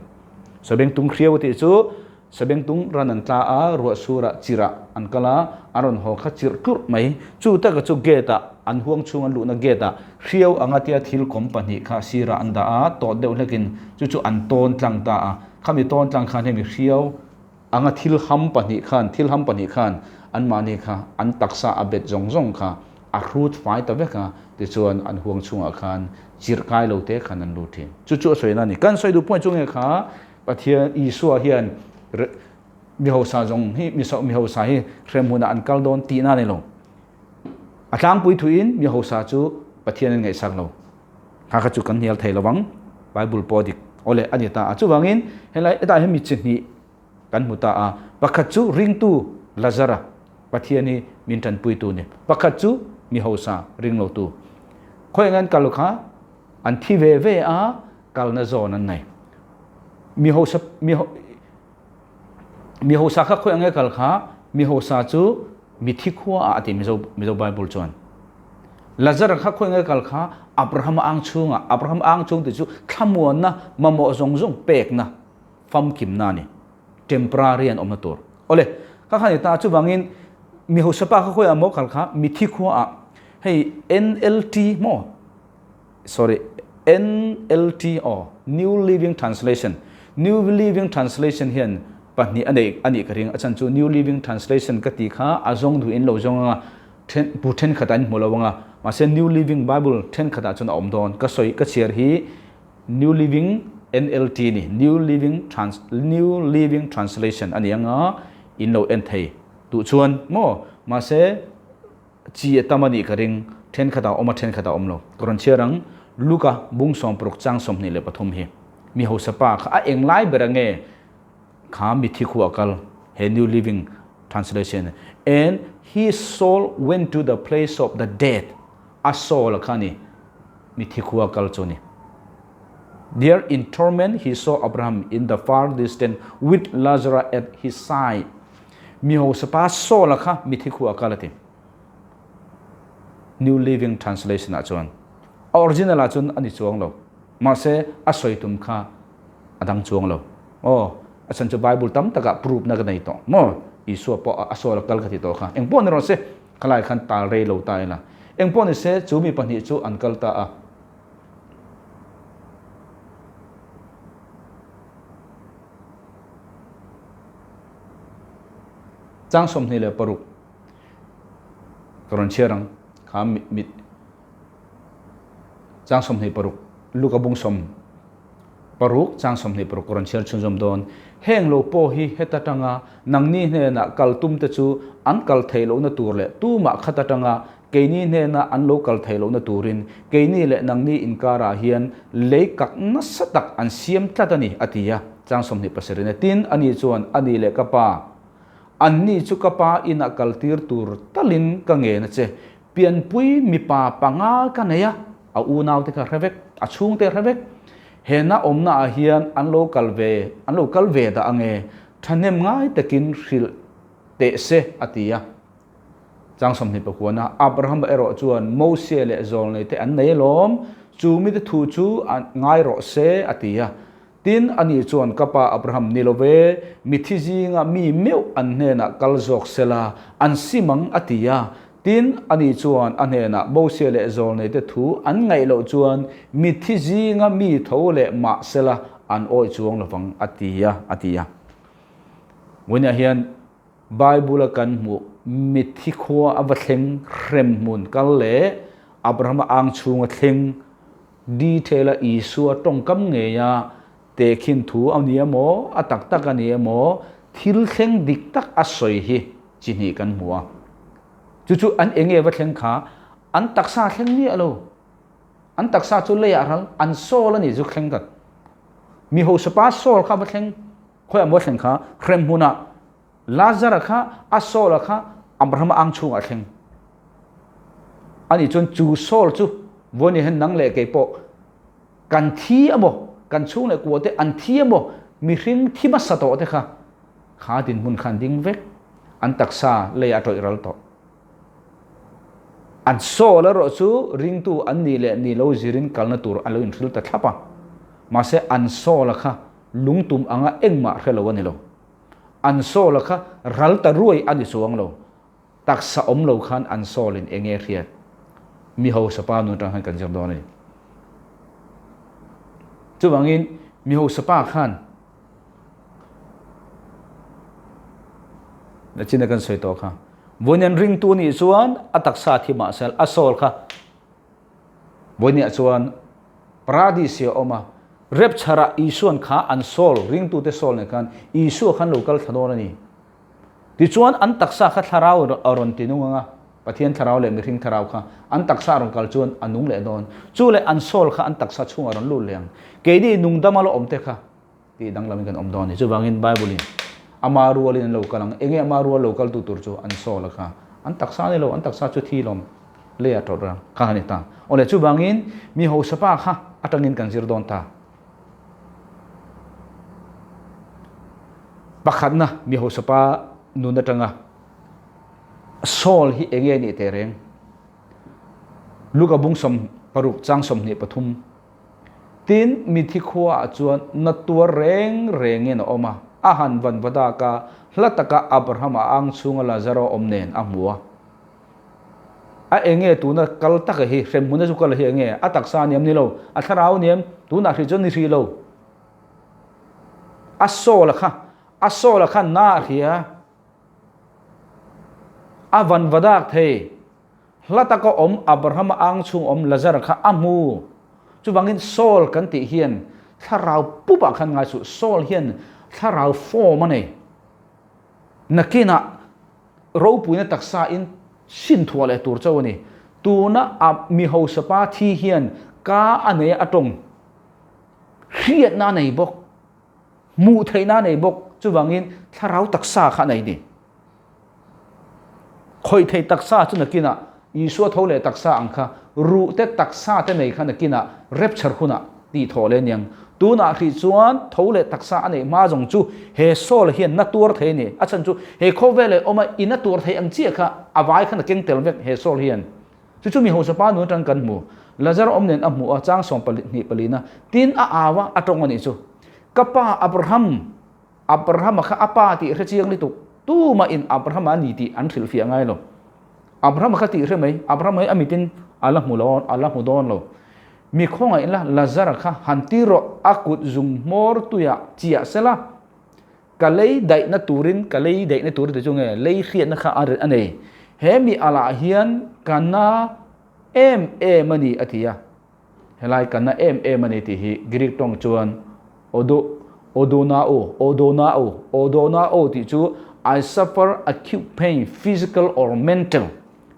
Sabengtung hriau a tih chu Sabengtung ran an tla a, ruah surah chirh ah an kal a, an rawn haw kha chirh tlurh mai. Chu taka chu gate ah an huang chhung an luhna gate ah hriau anga tia thil kawm pahnih kha sirah an dah a, tawt deuh hlekin chu chu an tawn tlang ta a. Khami tawn tlang khan hemi hriau anga thil ham pahnih khan, thil ham pahnih khan anmahni kha an taksa a bet zawng zawng kha a hrut fai ta vek a, tichuan an huang chhungah khan chirh kai lo te khan an lut thin. Chu chu a sawi na a ni. Kan sawi duh pawh chu nge kha Pathian Isua hian mi hausa zawng hi mi hausa hi hremhmunah an kal dawn tihna a ni lo. A tlangpui thuin mi hausa chu Pathian an ngaihsak lo. Kha kha chu kan hnial thei lovang, Bible pawh a dik awle a ni ta a. Chuvangin helai hetah hian mi chi hnih kan hmu ta a, pakhat chu ringtu Lazara, Pathian hi min tanpuitu ni, pakhat chu mi hausa ringlotu. Khawi eng an kal kha an thi ve ve a, kalna zawn an nei. Mi hausa mi mi hausa kha khawi eng kal kha mi hausa chu Mithi khua ah a ti Mizo Mizo Bible chuan. Lazar kha khawi nge kal kha Abraham ang chhungah Abraham ang chung ti chu thlamuanna mamawh zawng zawng pekna famkimna a ni. Temporary an awmna tur. Awle, kha kha ni ta chuvangin mi hausa pa kha khawi ah maw kal kha mithi khua ah hei NLT maw sorry NLT aw New Living Translation New Living Translation hian pahnih a nei a nih ka ring a chhan chu New Living Translation ka tih kha a zawng duh in lo zawng anga then bu thenkhat ah in hmu lo anga mahse New Living Bible thenkhat ah chuan a awm dawn ka sawi ka chhiar hi New Living NLT ni New Living Trans New Living Translation a ni anga in lo en thei duh chuan maw mahse Chi a tam a nih ka ring, thenkhat ah awm a thenkhat ah awm lo. Ka rawn chhiar ang, Luka bung sawmparuk chang 23 hi. Mi hausa pa kha a eng lai ber ange kha mithi khu a kal, he New Living Translation and. His soul went to the place of the dead, a soul kha ni mithi khua kal chu ni. There in torment he saw Abraham in the far distance with Lazarus at his side. Mi hausa pa soul a kha mithi khua kal a ti. New Living Translation ah chuan a original ah chuan a ni chuang lo. Mahse a sawi tum kha a dang chuang lo. Aw, a chhan chu Bible tam takah proof na ka nei tawh maw? Isua pawh a sawl a kal ka ti tawh kha. Engpawh ni rawh se, khalai khan tal rei lo ta ila. Engpawh ni se, chu mi pahnih chu an kal ta a. Chang 26 ka rawn chhiar ang kha mit chang 26 Luka bung sawm Paruk chang 26 ka rawn chhiar chhunzawm dawn. Heng lo pawh hi heta tanga nangni hnenah kal tum te chu an kal theih lohna tur leh tumah khat atanga keini hnena an lo kal theih lohna turin keini leh nangni inkarah hian lei kak nasa tak an siam tlat a ni, a ti a. Chang 27 in a tin, Ani chuan, A ni leh ka pa, anni chu ka pa inah kaltir tur talin ka ngen a che. Pianpui mipa panga ka nei a, a unaute kha hre vek, a chhungte hre vek. He na awmna ah hian an lo kal ve, an lo kal ve dah ange, thahnem ngai takin hrilh teh se, a ti a. Chang 21 Abraham erawh chuan Mose leh Zawlnei te an nei alawm, chu mite thu chu ngai rawh se, a ti a. Tin, ani chuan, Ka pa Abraham, ni lo ve, mithi zinga mi meuh an hnenah kal zawk sela, an sim ang, a ti a. Tin, ani chuan a hnenah, Mose leh Zawlneite thu an ngaih loh chuan mithi zinga mi tho leh mah sela an awih chuang lo vang, a ti a, a ti a. Vawiinah hian Bible-a kan hmuh mithi khua a va thleng hremhmun kal leh Abrahama ang chhunga thleng Detail a Isua tawngkam ngeia tehkhin thu a ni emaw, a tak tak a ni emaw, thil thleng dik tak a sawi hi chi hnih kan hmu a. Chu chu an enge va thleng kha an taksa thleng miah lo. An taksa chu leiah ral, an soul a ni chu thleng tat. Mi hausa soul kha va thleng, khawiah maw thleng kha hrem hmunah Lazara kha a soul a kha Abraham ang chhungah a thleng. Ani chuan chu soul chu vawiin hian nang leh kei pawh kan thi emaw, kan chhung leh kua te an thi emaw, mihring thi hmasa tawh te kha kha dinhmun khan ding vek, an taksa lei a tawih ral tawh. An soul erawh chu ringtu an nih leh nih lo zirin kalna tur a lo inhril ta thlap a. Mahse an soul a kha lungtum anga engmah hre lo a ni lo. An soul a kha ral ta ruai a ni chuang lo. Taksa awm lo khan an soul in enge hriat? Mi hausa pa nun atang khan kan zir dawn a ni. Chuvangin mi hausa pa khan nachina kan sawi tawh kha vawiin ringtu nih chuan a taksa thi mahse a soul kha Vawinia chuan Paradis hi a awm a, Rapture-ah Isua'n kha an soul, ringtute soul nen khan Isua khan lo kal thla dawn a ni. Tichuan an taksa kha thlarau a rawn ti nung ang a, Pathian thlarau leh mihring thlarau kha an taksa a rawn kal chuan a nung leh dawn. Chu leh an soul kha an taksa chhungah a rawn lut leh ang. Keini nungdama la awmte kha tih danglamin kan awm dawn a ni. Chuvangin Bible-in ama rualin an lo kal ang. Enge ama rual lo kaltu tur chu an soul a kha. An taksa a ni lo, an taksa chu thi lawm leiah tawrh rang kha a ni ta. Awle chuvangin mi hausa pa kha atangin kan zir dawn ta. Pakhatna mi hausa pa nun atanga soul hi enge nih teh reng. Luka bung 6 chang 23 Tin, mithi khuaah chuan na tuar reng rengin a awm a, a han van va dak a, hla taka Abraham a ang chhunga Lazaro awm nen a hmu a. A enge tuna kal taka hi, hremhmuna chu kal hi enge? A taksa a niam ni lo, a thlarau a niam, tunah hrih chuan ni hrih lo. A soul a kha, a soul a kha na a hria, a van va dak thei. Hla taka awm Abrahama ang chhung awm Lazara kha a hmu. Chuvangin Saul kan tih hian thlarau pupah khan ngai suh. Saul hian thlarau form a nei. Nakinah ropuina taksa in sin thuah leh tur chauh a ni. Tuna a mi hausa pa thi hian ka a nei a tawng. Hriatna a nei bawk. Hmuh theihna a nei bawk. Chuvangin thlarau taksa kha a nei ni. Khawih theih taksa chu nakinah Isua tho leh taksa ang kha ruh te taksa te nei kha nakinah rapture hunah tih thawh leh aniang. Tunah hrih chuan tho leh taksa a neih hma zawng chu he soul hian na tuar thei a ni. A chhan chu he khawvel leh awma i na tuar thei ang chiah kha a vai khan a keng tel vek he soul hian. Chu chu mi hausa pa nun atang kan hmu. Lazar awm nen a hmuh a chang sawm pahnih palina tin a au a a tawng a nih chu. Ka pa Abraham Abrahama kha a pa tih hre chiang lutuk, tumah in Abrahama a ni tih an hrilhfiah ngai lo. Abrahama kha tih hre mai, Abrahama hi a mitin a la hmu lo, a la hmu dawn lo. Mi khawngaih la Lazara kha han tir rawh, a kut zung hmawr tuiah chiah sela, ka lei daihna turin, ka lei daihna tur ti chu nge, lei hriatna kha a nei. He mi alah hian ka na em em a ni a ti a. Helai ka na em em a ni tih hi Greek tawng chuan odo, odonao, odonao, odonao tih chu I suffer acute pain, physical or mental,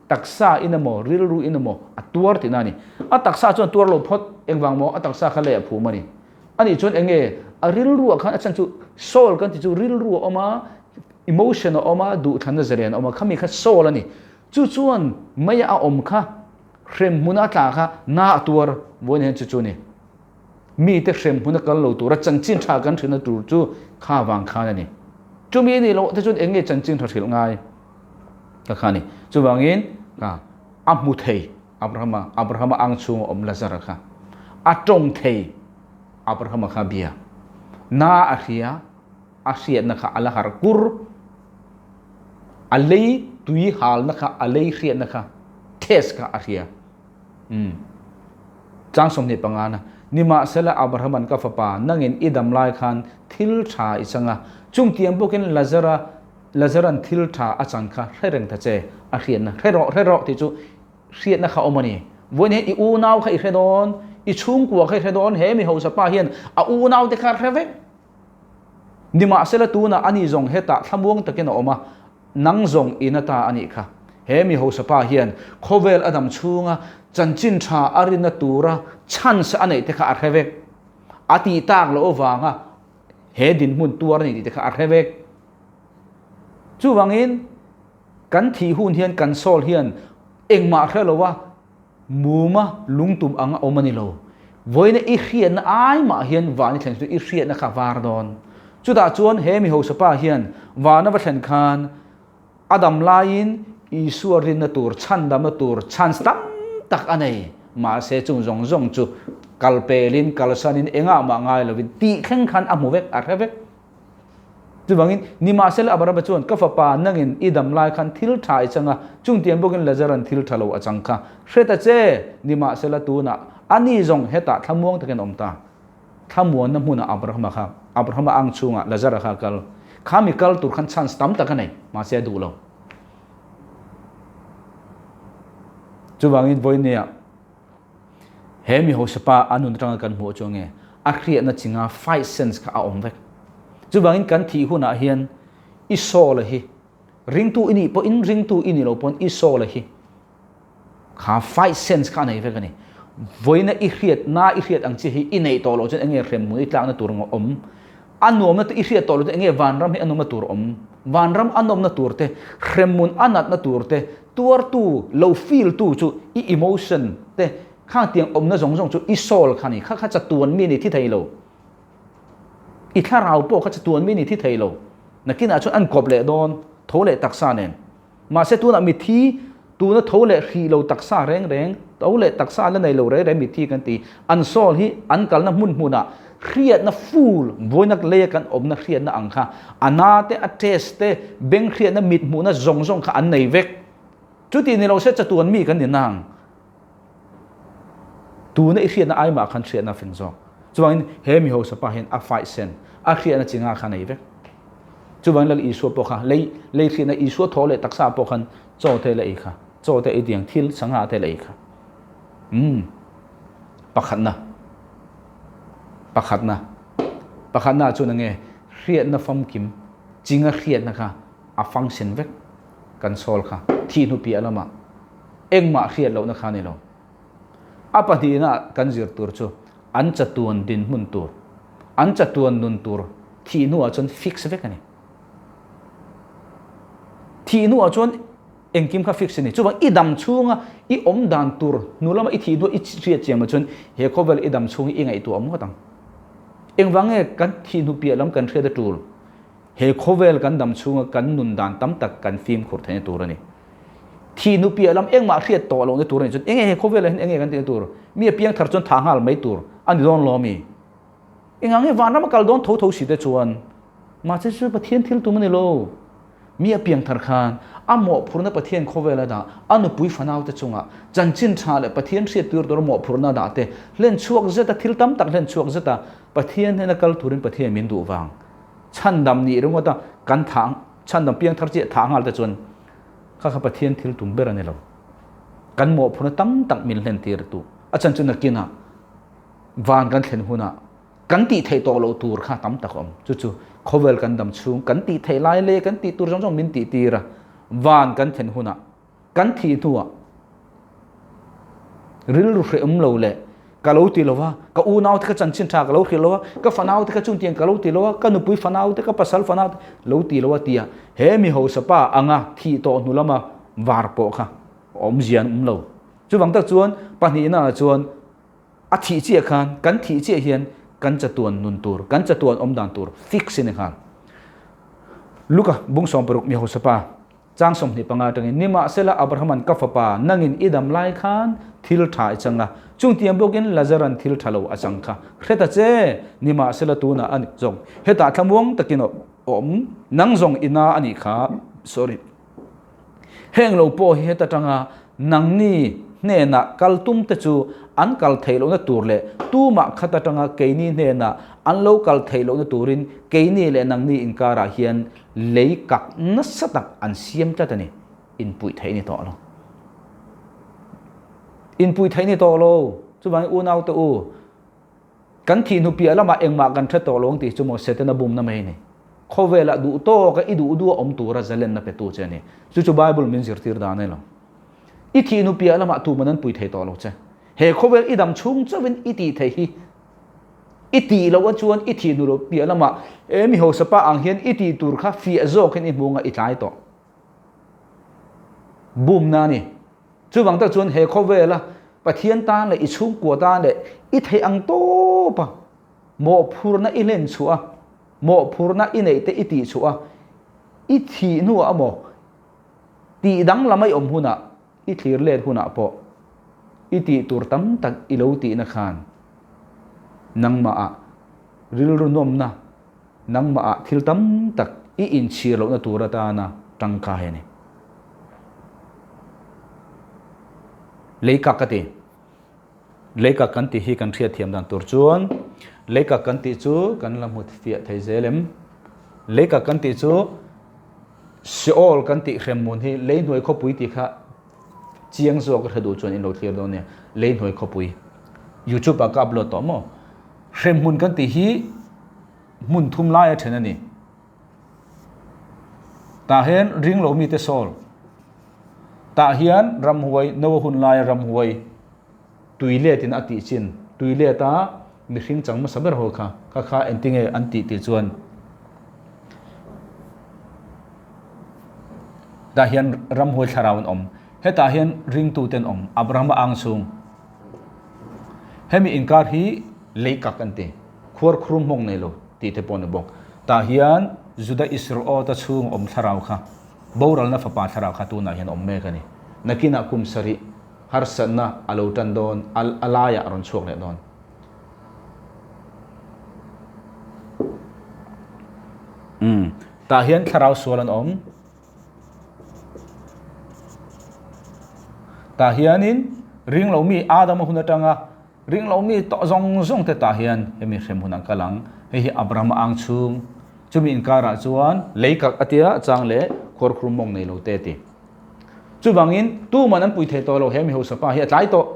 taksa in emaw, rilru in emaw a tuar tihna a ni. A taksa chuan tuar lo phawt, engvang maw a taksa kha lei a phum a ni. Anih chuan eng nge a rilru ah khan a chhan chu soul kan tih chu rilru a awm a, emotion a awm a, duhthlanna zalen a awm a, khami kha soul a ni. Chu chuan mei a awm kha Hrem hmuna a tla kha na a tuar vawiin hian chu chu ni. Mite hrem hmuna kal lo tura chanchin tha kan hrilhna tur chu kha vang khan a ni. Chumi nih loh te chuan eng nge chanchin tha hrilh ngai ka kha ni. Chuvangin ka a hmu thei Abrahama, Abrahama ang chhunga awm Lazara kha a tawng thei Abrahama kha bia. Na a hria. A hriatna kha a la har kur. A lei tui halna kha a lei hriatna kha test kha a hria. Umm. Chang 25 na, Nimahsela Abrahaman ka fapa nangin i dam lai khan thil tha i chang a, chungtiang bawkin Lazara Lazaran thil tha a chan kha hre reng ta che, a hriatna hre rawh hre rawh tih chu hriatna kha awm a ni. Vawiin hian i unau kha i hre dawn, i chhungkua kha i hre dawn, he mi hausa pa hian a unaute kha a hre vek. Nimahsela tunah ani zawng hetah thlamuang takin a awm a, nang zawng in ata a nih kha. He mi hausa pa hian khawvel a dam chhunga chanchin tha a rinna tura chance a neih te kha a hre vek. A tih tak loh avanga he dinhmun tuar a ni tih te kha a hre vek. Chuvangin kan thih hun hian kan soul hian engmah hre lova Muma lungtum ang a awm a ni lo. Vawiina i hriatna ai mah hian van i thlen chu i hriatna kha var dawn. Chutah chuan he mi hausa pa hian van a va thlen khan a dam laiin Isua rinna tur, chhandamna tur chance tam tak a nei. Mahse chung zawng zawng chu kal pelin, kalsanin engah mah ngai lovin tih thleng khan a hmu vek, a hre vek. Chuvangin, nimahsela Abrahama chuan, Ka fapa, nangin i dam lai khan thil tha i chang a, chungtiang bawkin Lazaran thil tha lo a chang kha. Hre ta che! Nimahsela tunah ani zawng hetah thlamuang takin a awm ta. Thlamuanna hmunah Abrahama kha, Abrahama ang chhungah Lazara kha a kal. Kha mi kal tur khan chance tam tak a nei, mahse a duh lo. Chuvangin vawinia He mi hausa pa a nun atanga kan hmuh chu nge a hriatna chinga fight sense kha a awm vek. Chuvangin kan thih hunah hian i soul hi ringtu i nih pawhin ringtu i nih loh pawn i soul hi kha fight sense kha a nei vek a ni. Vawiina i hriat na i hriat ang chi hi i neih tawh loh chuan enge hremhmun i tlakna tur ang a awm. A nuamna te i hriat tawh loh chuan enge vanram hi a nawmna tur awm. Vanram a nawmna tur te, hremhmun a natna tur te, Tuartu, lo feel tu chu i emotion te khang tiang awmna zawng zawng chu i soul kha ni, kha kha chatuan mi ni thi thei lo. I thlarau pawh kha chatuan mi ni thi thei lo. Nakinah chuan an kawp leh dawn, tho leh taksa nen. Mahse tunah mithi, tuna tho leh hrih lo taksa reng reng, tho leh taksa la nei lo reng reng mithi kan ti. An soul hi an kalna hmun hmunah hriatna full, vawinak leia kan awmna hriatna ang kha, a na te, a test te, beng hriatna, mit hmuhna zawng zawng kha an nei vek. Chuti ni lo se chatuan mi kan ni nang. Tuna i hriatna ai mah khan hriatna a fing zawk. Chuvangin he mi hausa pa hian a faih sen, a hriatna chinga kha nei vek. Chuvangin Lal Isua pawh kha lei lei hriatna Isua thaw leh taksa pawh khan chaw te la ei kha, chaw te ei tiang thil sangha te la ei kha. Umm. Pakhatna. Pakhatna. Pakhatna chuan enge hriatna famkim chinga hriatna kha a function vek kan soul kha thih hnu piah lamah engmah hriat lohna kha a ni lo. A pahnihna kan zir tur chu an chatuan dinhmun tur, an chatuan nun tur thih hnuah chuan fix vek a ni. Thih hnuah chuan. Engkim kha fix a ni. Chuvang i dam chhunga i awm dan tur hnu lama i thih hnuah i hriat chiang loh chuan he khawvel i dam chhung hi i ngaihtuah awm ngawt ang. Engvang nge kan thih hnu piah lam kan hriat a tul? He khawvel kan dam chhunga kan nun dan tam tak kan fimkhur theihna tur a ni. Thih hnu piah lam engmah hriat tawh lohna tur a nih chuan enge he khawvelah hian enge kan tihna tur? Mi a piang thar chuan thah nghal mai tur a ni dawn lo ami? Engah nge vanram a kal dawn tho tho si te chuan mahse chu Pathian thil tum a ni lo. Mi a piang thar khan a mawhphurhna Pathian khawvel a dah, a nupui fanaute chungah chanchin tha leh Pathian hriat tur tura mawhphurhna a dah te hlen chhuak zet a, thil tam tak hlen chhuak zet a Pathian hnena kal turin Pathian min duh vang. Chhandam nih ringawt a kan thah chhandam piang thar chiah thah nghal te chuan kha kha Pathian thil tum ber a ni lo. Kan mawhphurhna tam tak min hlen tir tu a chan chu nakinah van kan thlen hunah kan tih theih tawh loh tur kha tam tak a awm. Chu chu khawvel kan dam chhung kan tih theih lai leh kan tih tur zawng zawng min tih tir a, van kan thlen hunah kan thih hnuah rilru hrehawm lo leh ka lo ti lo va, ka unau te ka chanchin tha ka lo hrilh lo va, ka fanau te ka chungtiang ka lo ti lo va, ka nupui fanau te ka pasal fanau te lo ti lo a tia he mi hausa pa anga thih tawh hnu lama var pawh kha awmzia an awm lo. Chuvang tak chuan pahnihna ah chuan A thih chiah khan, kan thih chiah hian kan chatuan nun tur, kan chatuan awm dan tur fix in a nghal. Luka bung 60 mi hausa pa, chang 25 atangin, Nimahsela Abrahaman ka fapa, nangin i dam lai khan thil tha i chang a, chung tiang bawkin Lazaran thil tha lo a chang kha hre ta che, nimahsela tunah a ni zawng, hetah thlamuang takin a awm, nang zawng i na a nih kha, sorry. Heng lo pawh hi heta tanga nangni hnenah kal tum te chu an kal theih lohna tur leh tumah khat atanga keini hnenah an lo kal theih lohna turin keini leh nangni inkarah hian lei kak nasa tak an siam tlat a ni. Inpuih theih ni tawh lo. Inpuih theih ni tawh lo. Chuvangin unaute u, Kan thih hnu piah lamah engmah kan hre tawh lo ang tih chu maw Setana bumna mai a ni. Khawvelah duh tawka i duh duh a awm tura zalenna petu che a ni. Chu chu Bible min zirtir dan a ni lo. I thih hnu piah lamah tuman an pui thei tawh lo che. He khawvel i dam chhung chauhin i tih theih hi i tih loh a chuan i thih hnu lo piah lamah he mi hausa pa ang hian i tih tur kha fiah zawkin i hmu anga i tlai tawh. Bumna a ni. Chuvang tak chuan he khawvela Pathian tan leh i chhungkua tan leh i theih ang tawpa mawhphurhna i hlen chhuah a, mawhphurhna i neih te i tih chhuah a, i thih hnuah emaw tih danglam a i awm hunah, i thlir let hunah pawh i tih tur tam tak i lo tihna khan nangmahah rilru nawmna, nangmahah thil tam tak i inchhir lohna tur atana tangkai a ni. Leikak ka ti. Leikak kan tih hi kan hriatthiam dan tur chuan leikak kan tih chu kan la hmu fiah thei zel em? Leikak kan tih chu Seol kan tih hremhmun hi leihnuai khawpui tih kha chiang zawk a hre duh chuan in lo thlir dawn nia. Leihnuai khawpui YouTube ah ka upload tawh maw? Hremhmun kan tih hi hmun thum lai a then a ni. Tah hian ring lo mite sawl. Tah hian ramhuai, Noa hun laia ramhuai tui letin a tih chin, tui leta mihring chang hmasa ber ho kha, kha kha engtinge an tih tih chuan tah hian ramhuai thlarau an awm. Hetah hian ringtute an awm, Abrahama ang chhung. Hemi inkar hi leikak an ti, khuarkhurum hmawng nei lo tih te pawh a ni bawk. Tah hian Juda Isreawta chhung awm thlarau kha, boralna fapa thlarau kha tunah hian awm mek a ni. Nakinah kum sarih harsatna a lo tan dawn, a laiah a rawn chhuak leh dawn. Umm, tah hian thlarau sual an awm. Tah hianin ring lo mi Adama hun atanga ring lo mi tawh zawng zawng te tah hian hemi hrem hun an kal ang. Hei hi Abrahama ang chhung chumi inkarah chuan lei kak a tia chang leh khuarkhur mawng nei lo te a ti. Chuvangin tuman an pui thei tawh lo he mi hausa pa hi a tlai tawh.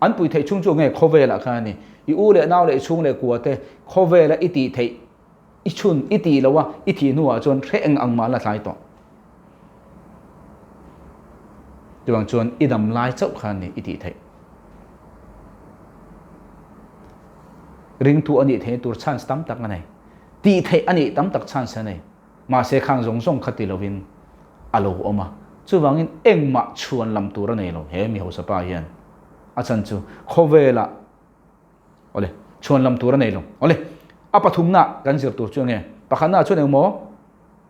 An pui theih chhung chu nge khawvelah khan a ni. I u leh nau leh i chhung leh kua te khawvela i tih theih I chhun i tih lo a, i thih hnuah chuan hre eng ang mah la tlai tawh. Chuvang chuan i dam lai chauh kha a ni i tih theih. Ringtu a nih theihna tur chance tam tak a nei. Tih theih a nih tam tak chance a nei. Mahse khang zawng zawng kha ti lovin a lo awm a. Chuvangin engmah chhuan lam tur a nei lo he mi hausa pa hian. A chhan chu khawvelah awle chhuan lam tur a nei lo. Awle a pathumna kan zir tur chu enge? Pakhatna chuan engmaw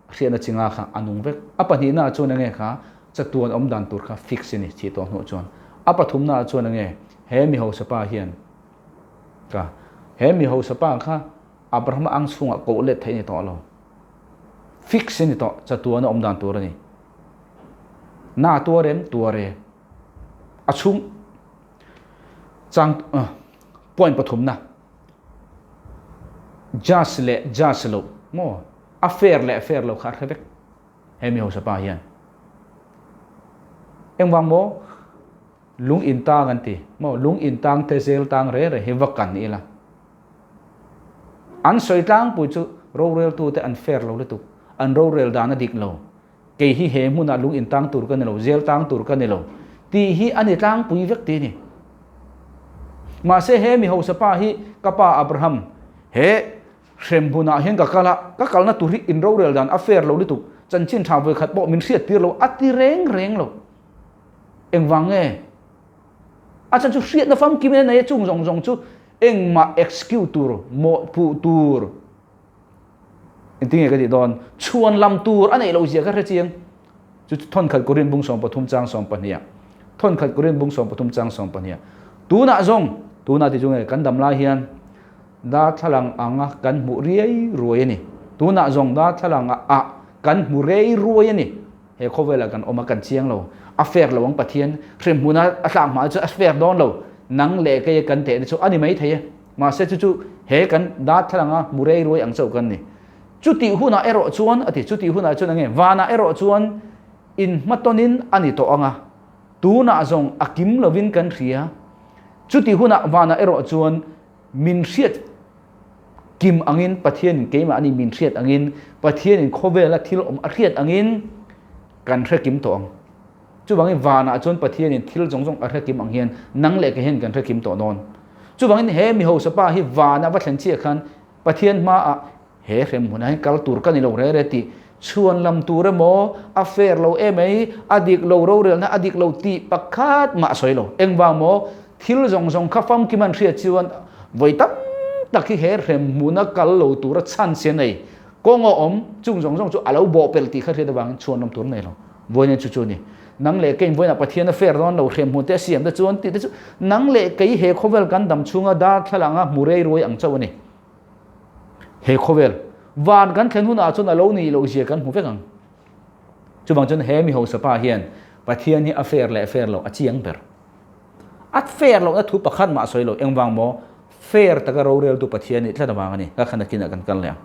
hriatna chinga kha a nung vek. A pahnihna chuan enge kha chatuan awm dan tur kha fix a ni thih tawh hnuah chuan. A pathumna chuan enge he mi hausa pa hian ka he mi hausa pa kha Abrahama ang chhungah koh let theih a ni tawh lo. Fix a ni tawh, chatuan a awm dan tur a ni. Na tuar em? Tuar e. A chhung chang point pathumna just leh just lo maw a fair leh fair lo kha a hre vek he mi hausa pa hian. Engvang maw? Lung in tang an ti maw? Lung in tang te zel tang re re hi va kan ila. An sawi tlangpui chu roreltute an fair lo lutuk, an rorel dan a dik lo, kei hi he hmunah lung in tang tur ka ni lo, zel tang tur ka ni lo tih hi a ni tlangpui vek ti a ni. Mahse he mi hausa pa hi ka pa Abraham he hrem hmunah hian ka kal a, ka kalna tur hi in rorel dan a fair lo lutuk, chanchin tha vawikhat pawh min hriat tir lo a ti reng reng lo. Engvang nge? A chhan chu hriatna famkim in a nei a, chung zawng zawng chu engmah excuse tur, mawhpuh tur, engtin nge ka tih dawn, chhuan lam tur a neih loh zia ka hre chiang. Chu chu thawnkhat Korin bung 13 chang 12 ah, thawnkhat Korin bung 13 chang 12 ah, tunah zawng, tunah ti chu nge kan dam lai hian darthlalang anga kan hmuh riai ruai a ni. Tunah zawng darthlalang ah kan hmu rei ruai a ni. He khawvelah kan awm a, kan chiang lo. A fair lo ang Pathian hremhmuna a tlak hma chu a fair dawn lo. Nang leh kei kan tehna chu a ni mai thei e. Mahse chu chu he kan darthlalang a hmu rei ruai ang chauh kan ni. Chutih hunah erawh chuan a ti, chutih hunah chuan enge vanah erawh chuan inhmatawnin a ni tawh ang a, tunah zawng a kim lovin kan hria. Chutih hunah vanah erawh chuan min hriat Kim angin Pathianin keimahni min hriat angin, Pathianin khawvela thil awm a hriat angin kan hre kim tawh ang. Chuvangin vanah chuan Pathianin thil zawng zawng a hre kim ang hian nang leh kei hian kan hre kim tawh dawn. Chuvangin he mi hausa pa hi vanah va thlen chiah khan Pathian hmaah he hremhmunah hian kal tur ka ni lo re re tih chhuan lam tur emaw a fair lo emai, a dik lo rorelna a dik lo tih pakhat mah a sawi lo. Engvang maw? Thil zawng zawng kha famkim an hriat chuan vawi tam tak hi he hrem hmuna kal lo tura chance a nei. Kawng a awm, chung zawng zawng chu a lo bawhpelh tih kha hriat avangin chhuan awm tur a nei lo. Vawiin chu chu a ni. Nang leh keiin vawiinah Pathian a fair dawn lo, hrem hmun te a siam te chuan tih te chu nang leh kei he khawvel kan dam chhunga darthlalang a hmu rei ruai ang chauh a ni. He khawvel van kan thlen hunah chuan a lo nih loh zia kan hmu vek ang. Chuvang chuan he mi hausa pa hian Pathian hi a fair leh fair loh a chiang ber. A fair lohna thu pakhat mah sawi lo, engvang maw? Fair taka roreltu Pathian nih tlat avang a ni. Ka khan akinah kan kal leh ang.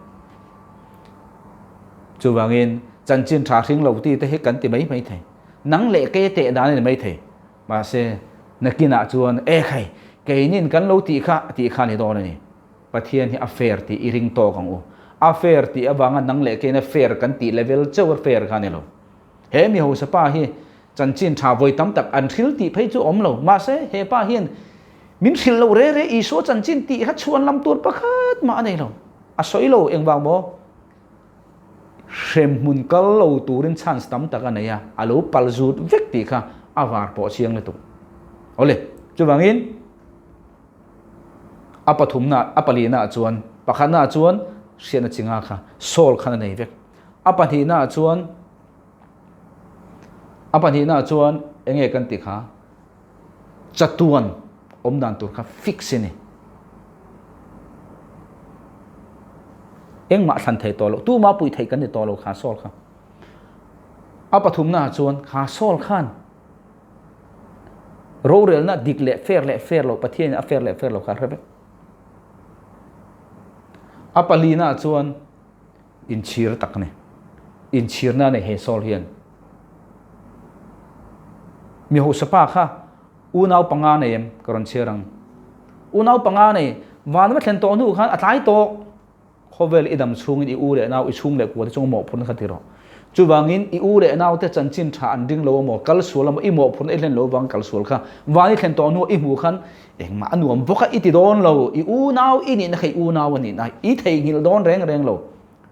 Chuvangin chanchin tha hring lo ti te hi kan ti mai mai thei. Nang leh kei a teh dan a ni mai thei. Mahse, nakinah chuan e khai, keinin kan lo tih kha tih kha a ni dawn a ni. Pathian hi a fair tih i ring tawk ang u. A fair tih avanga nang leh keina fair kan tih level chauh a fair kha a ni lo. He mi hausa pa hi chanchin tha vawi tam tak an hrilh tih phei chu awm lo. Mahse, he pa hian min hrilh loh re re Isua chanchin tih kha chhuan lam tur pakhat mah a nei lo. A sawi lo engvang maw? Hremhmun kal lo turin chance tam tak a nei a, a lo pal zut vek tih kha a var pawh chiang lutuk. Awle, chuvangin a pathumna, a palina ah chuan, pakhatna ah chuan hriatna chinga kha Saul khan a nei vek. A pahnihna ah chuan a pahnihna ah chuan enge kan tih kha chatuan awm dan tur kha fix a ni. Engmah thlan thei tawh lo, tuma puih theih kan ni tawh lo kha Saul kha. A pathumna ah chuan kha Saul khan rorelna dik leh fair leh fair lo Pathian in a fair leh fair lo kha a hre vek. A palina ah chuan Inchhir tak a ni. Inchhirna a nei he Saul hian. Mi hausa pa kha unau panga nei em? Ka rawn chhiar ang. Unau panga nei, van va thlen tawh hnu khan a tlai tawh. Khawvel i dam chhungin i u leh nau, i chhung leh kua te chunga mawhphurhna kha ti rawh. Chuvangin i u leh nau te chanchin tha an ring lo amaw, kal sual amaw, i mawhphurhna i hlen lo vang kal sual kha van i thlen tawh hnu i hmuh khan Engmah a nuam bawk a, i ti dawn lo, i unau i nihna kha i unau a nihna, i theihnghilh dawn reng reng lo.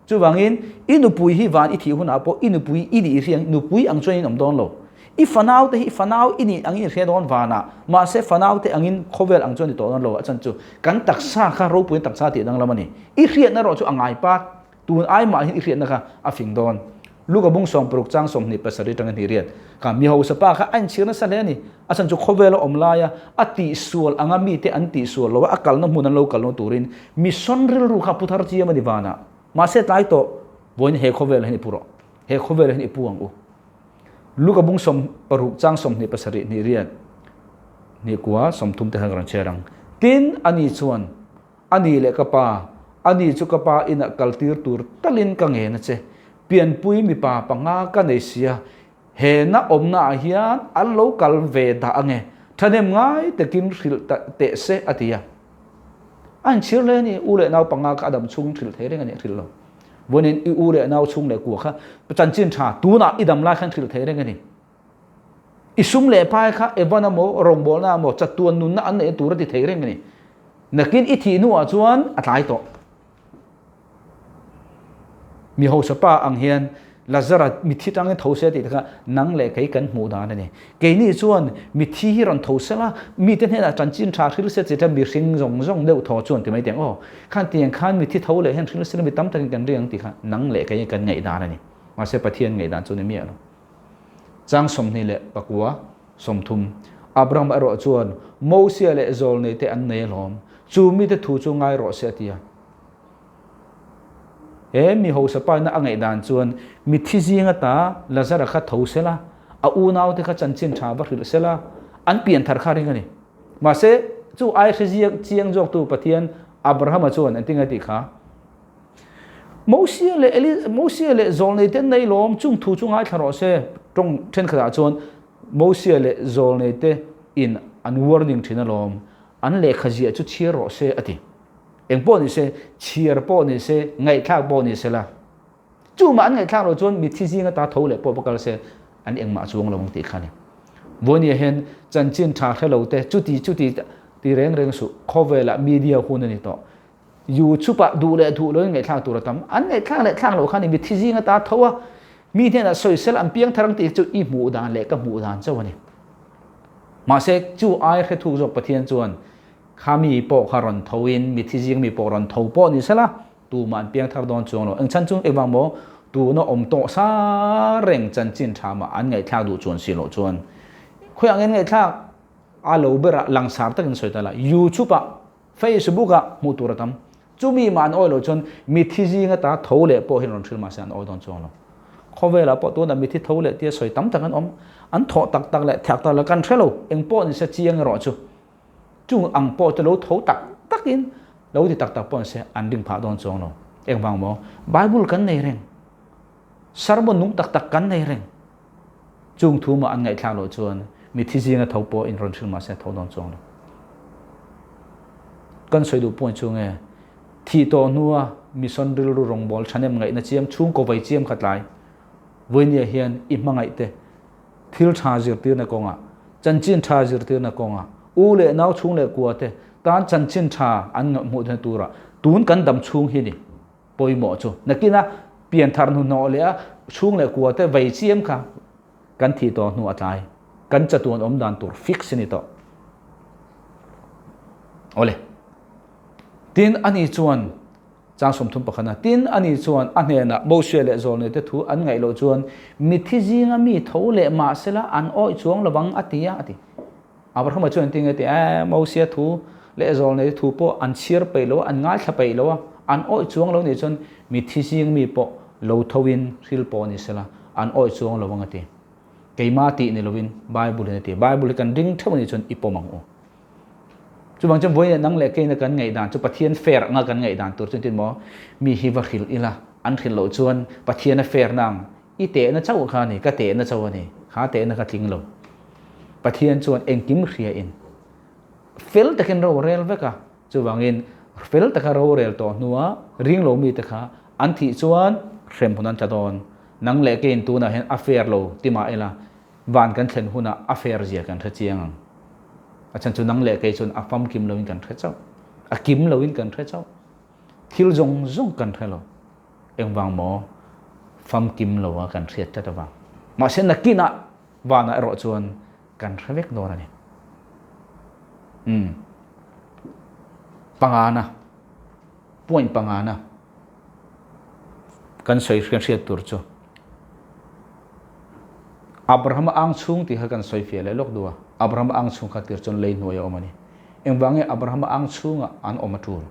Chuvangin, i nupui hi van i thih hunah pawh i nupui i nih hriang, nupui ang chuan in awm dawn lo. I fanau te hi fanau i nih angin i hria dawn vanah, mahse fanau te angin khawvel ang chuan i tawh dawn lo. A chan chu kan taksa kha ropuiin taksa tih danglam a ni. I hriatna erawh chu a ngai pat. Tun ai mah hian i hriatna kha a fing dawn. Luka bung 60 chang 27 atanga hnih riat kha mi hausa pa kha a inchhir nasa hle a ni. A chhan chu khawvela awm laia a tihsual anga mite an tihsual lo a, a kalna hmun an lo kal lo turin mission rilru kha pu thar chiam a ni vanah. Mahse tlai tawh vawiin he khawvelah hian i pu rawh. He khawvelah hian i pu ang u. Luka bung 60 chang 27 hnih riat hnih kua 30 te khan ka rawn chhiar ang. Tin, ani chuan A ni leh ka pa, a ni chu ka pa inah kaltir tur talin ka ngen a che. Pianpui mipa panga ka nei sia, he na awmna ah hian an lo kal ve dah ange, thahnem ngai takin hrilh ta teh se a ti a. A inchhir hle a ni, u leh nau panga kha a dam chhungin hrilh thei reng a ni, hrilh lo. Vawiin i u leh nau chhung leh kua kha chanchin tha tunah i dam lai khan hrilh thei reng a ni. I sum leh pai kha Evan emaw rawngbawlna emaw chatuan nunna an neih tur a ti thei reng a ni. Nakin i thih hnuah chuan a tlai tawh. Mi hausa pa ang hian Lazara mithi tangin tho se tih te kha nang leh kei kan hmuh dan a ni. Keini chuan mithi hi rawn tho sela, mite hnenah chanchin tha hril se chi kha mihring zawng zawng deuh thaw chuan ti mai teng aw. Khan tiang khan mithi tho leh hian hril sela mi tam takin kan ring ang tih kha nang leh kei kan ngaih dan a ni. Mahse Pathian ngaih dan chu ni miah lo. Chang 29, 30, Abraham erawh chuan, Mosia leh Zawlneite an nei alawm, chu mite thu chu ngai rawh se a ti a. He mi hausa paina a ngaih dan chuan mithi zing ata Lazara kha tho sela, a unaute kha chanchin tha va hrilh sela, an pian thar kha ring a ni. Mahse, chu ai hre ziak chiang zawktu Pathian Abrahama chuan engtin nge a tih kha? Mosia leh Eli, Mosia leh Zawlneite an nei lawm, chung thu chu ngaithla rawh se. Tawng thenkhatah chuan Mosia leh Zawlneite in an warning thin alawm, an lehkha ziah chu chhiar rawh se a ti. Eng pawh ni se, chhiar pawh ni se, ngaihthlak pawh ni se la. Chumah an ngaihthlak loh chuan mithi zing ata tho leh pawh va kal se, an engmah chuang lo ang tih kha a ni. Vawinia hian chanchin tha hre lo te chuti chuti ti reng reng suh, khawvelah media hun a ni tawh. YouTube ah duh leh duh loin ngaihthlak tur a tam. An ngaihthlak leh thlak loh khan i mithi zing ata tho a, mi hnenah sawisel an piang thar ang tih chu i hmuh dan leh ka hmuh dan chauh a ni. Mahse, chu ai hre thuk zawk Pathian chuan kha mi pawh kha rawn tho in, mithi zing mi pawh rawn tho pawh ni sela, tumah an piang thar dawn chuang lo. Eng chhan chu engvang maw? Tuna awm tawh sa reng chanchin tha mah an ngaihthlak duh chuan si loh chuan khawiah nge an ngaihthlak? A lo berah langsar takin sawi ta la, YouTube ah Facebook ah hmuh tur a tam. Chumi mah an awi loh chuan mithi zing ata tho leh pawh hian rawn hrilh mahse an awi dawn chuang lo. Khawvelah pawh tunah mithi tho leh tia sawi tam tak an awm. An thawh tak tak leh thak tak leh kan hre lo. Eng pawh ni se chiang erawh chu chung ang pawh chu lo tho tak takin lo ti tak tak pawh ni se an ring phah dawn chuang lo. Engvang maw? Bible kan nei reng. Sermon nung tak tak kan nei reng. Chung thu mah an ngaihthlak loh chuan mithi zinga tho pawh in rawn hrilh mahse a tho dawn chuang lo. Kan sawi duh point chu nge thih tawh hnua mission rilru rawngbâwl ṭhahnem ngaihna chiam chhungkaw vai chiam kha tlai vawinia hian i hmangaih te thil ṭha zirtirna kawngah chanchin ṭha zirtirna kawngah u leh nau chhung leh kua te tan chanchin ṭha an hmuh theihna tura tun kan dam chhung hi ni. Pawimawh chu nakina pianthar hnuhnawh leh a chhung leh kua te vei chiam kha kan thih tawh hnu a tlai. Kan chatuan awm dan tur fix a ni tawh. Awle. Tin, ani chuan chang 30 pakhana tin ani chuan a hnenah Moshe leh Zawlnei te thu an ngaih loh chuan mithi zinga mi tho leh mahsela an awih chuang lovang a ti a, a ti. Abrahama chuan engtin nge ti? Eh, Mosia thu leh Zawlnei thu pawh an chhiar peih lo a, an ngaithla peih lo a, an awih chuang lo nih chuan mithi zing mi pawh lo thoin hril pawh ni sela, an awih chuang lo ang a ti. Keima tih ni lovin Bible in a ti. Bible hi kan ring theuh anih chuan i pawm ang u. Chuvang chuan vawiin nang leh keina kan ngaihdan chu Pathian fair anga kan ngaihdan tur chu engtin maw? Mi hi va hrilh ila, an hrilh loh chuan Pathian a fair na ang. I tehna chauh kha a ni, ka tehna chauh a ni, kha tehna ka tling lo. Pathian chuan engkim hria in fel takin ro a rel vek a, chuvangin fel taka ro rel tawh hnua ring lo mite kha an thih chuan hrem hun an tla dawn. Nang leh keiin tunah hian a fair lo ti mah ila, van kan thlen hunah a fair zia kan hre chiang ang. A chhan chu nang leh kei chuan a famkim loin kan hre chauh, a kim loin kan hre chauh, thil zawng zawng kan hre lo. Engvang maw? Famkim lo a kan hriat tlat avang. Mahse nakinah vanah erawh chuan kan hre vek dawn a ni. Umm. Pangana. Point pangana. Kan sawi kan hriat tur chu. Abraham ang chhung tih kha kan sawi fiah leh lawk duh a. Abraham ang chhung kha tir chuan lei hnuai a awm a ni. Engvang nge Abraham ang chhungah an awm a tul?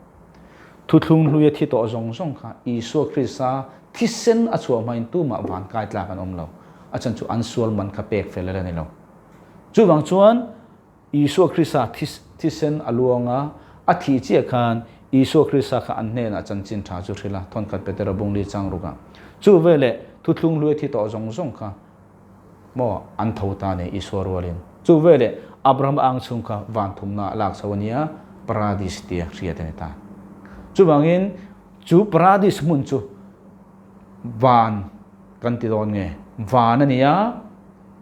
Thuthlung hluia thi tawh zawng zawng kha Isua Krista thisen a chhuah hmain tumah van kai tlak an awm lo. A chan chu an sual man kha pek fel a ni lo. Chuvang chuan Isua Krista thisen a luang a, a thih chiah khan Isua Krista kha an hnenah chanchin tha chu hrilh a, thawnkhat Petera bungli chang rukah. Chu veleh thuthlung hluia thi tawh zawng zawng kha maw an tho ta ni Isua rualin. Chu veleh Abraham ang chhung kha van thumna a lak chho a nia, Paradis tia hriat a ni ta. Chuvangin chu Paradis hmun chu van kan ti dawn nge? Van a nia,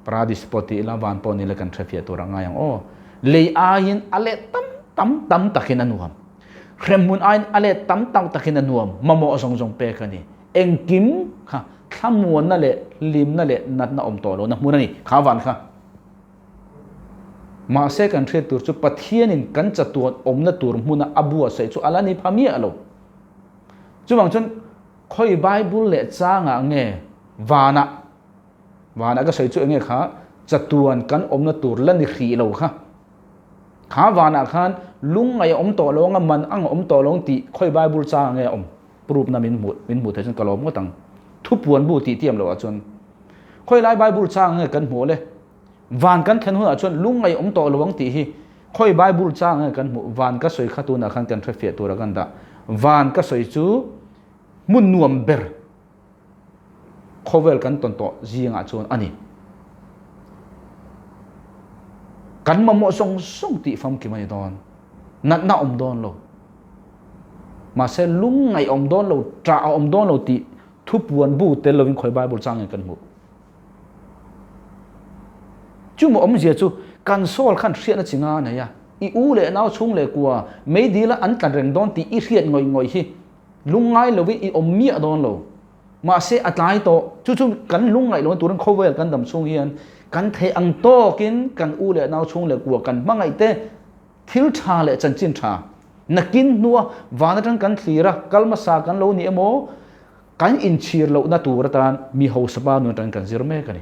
Paradis pawh ti ila van pawh ni ila kan hrefiah tur a ngai ang aw. Lei aiin a let tam tam tam takin a nuam. Hremhmun aiin a let tam tam takin a nuam. Mamawh zawng zawng pek a ni. Engkim kha thlamuanna leh hlimna leh natna awm tawh lohna hmun a ni. Kha van kha. Mahse kan hriat tur chu Pathianin kan chatuan awmna tur hmuna a buatsaih chu a la ni pha miah lo. Chuvang chuan khawi Bible leh changah nge vanah vanah ka sawi chu enge kha chatuan kan awmna tur la ni hrih lo kha. Kha vanah khan lungngaih a awm tawh lo anga man ang a awm tawh lo ang tih khawi Bible changah nge a awm? Proof na min hmuh min hmuh theih chuan ka lawm ngawt ang. Thupuan bu tih tiam loh ah chuan khawi lai Bible chang nge kan hmuh le? Van kan thlen hunah chuan lungngaih awm tawh lo ang tih hi khawi Bible chang nge kan hmuh? Van ka sawi kha tunah khan kan hrefiah tura kan dah. Van ka sawi chu hmun nuam ber khawvel kan tawn tawh zingah chuan a ni. Kan mamawh zawng zawng tih famkim a ni dawn. Natna awm dawn lo. Mahse lungngaih awm dawn lo, ṭah a awm dawn lo tih thupuan bu tel lovin khawi Bible changin kan hmuh. Chu maw awmzia chu kan soul khan hriatna chi nga a nei a, i u leh nau chhung leh kua meidila an tlan reng dawn tih i hriat ngawih ngawih hi lungngai lovin i awm miah dawn lo. Mahse a tlai tawh, chu chu kan lungngaih lohna turin khawvel kan dam chhung hian kan theih ang tawkin kan u leh nau chhung leh kua kan hmangaih te Thil tha leh chanchin tha nakin hnua van atang kan thlir a, kal hmasa kan lo ni emaw, kan inchhir lohna tur atan mi hausa pa nun atangin kan zir mek a ni.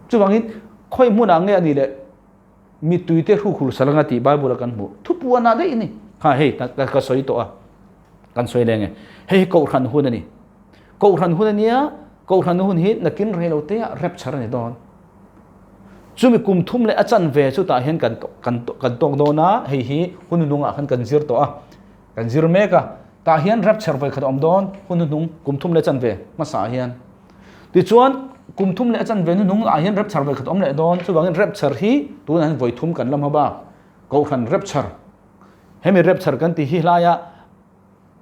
Chuvangin khawi hmunah nge a nih leh mittui te hrukhul salanga tih Bible a kan hmuh thupuanah daih a ni. Ha hei ka sawi tawh a, kan sawi leng e. Hei hi kohhran hun a ni. Kohhran hun a nia, kohhran hun hi nakin rei lo te ah rapture a ni dawn. Chumi kum thum leh a chanve chu tah hian kan kan kan tawk dawn a, hei hi hun hnuhnungah khan kan zir tawh a, kan zir mek a. Tah hian rapture vawi khat a awm dawn, hun hnuhnung kum thum leh chanve hmasa ah hian. Tichuan kum thum leh a chanve hnuhnung ah hian rapture vawi khat a awm leh dawn, chuvangin rapture hi tunah hian vawi thum kan la hma bak, Kohhran rapture. Hemi rapture kan tih hi hlaia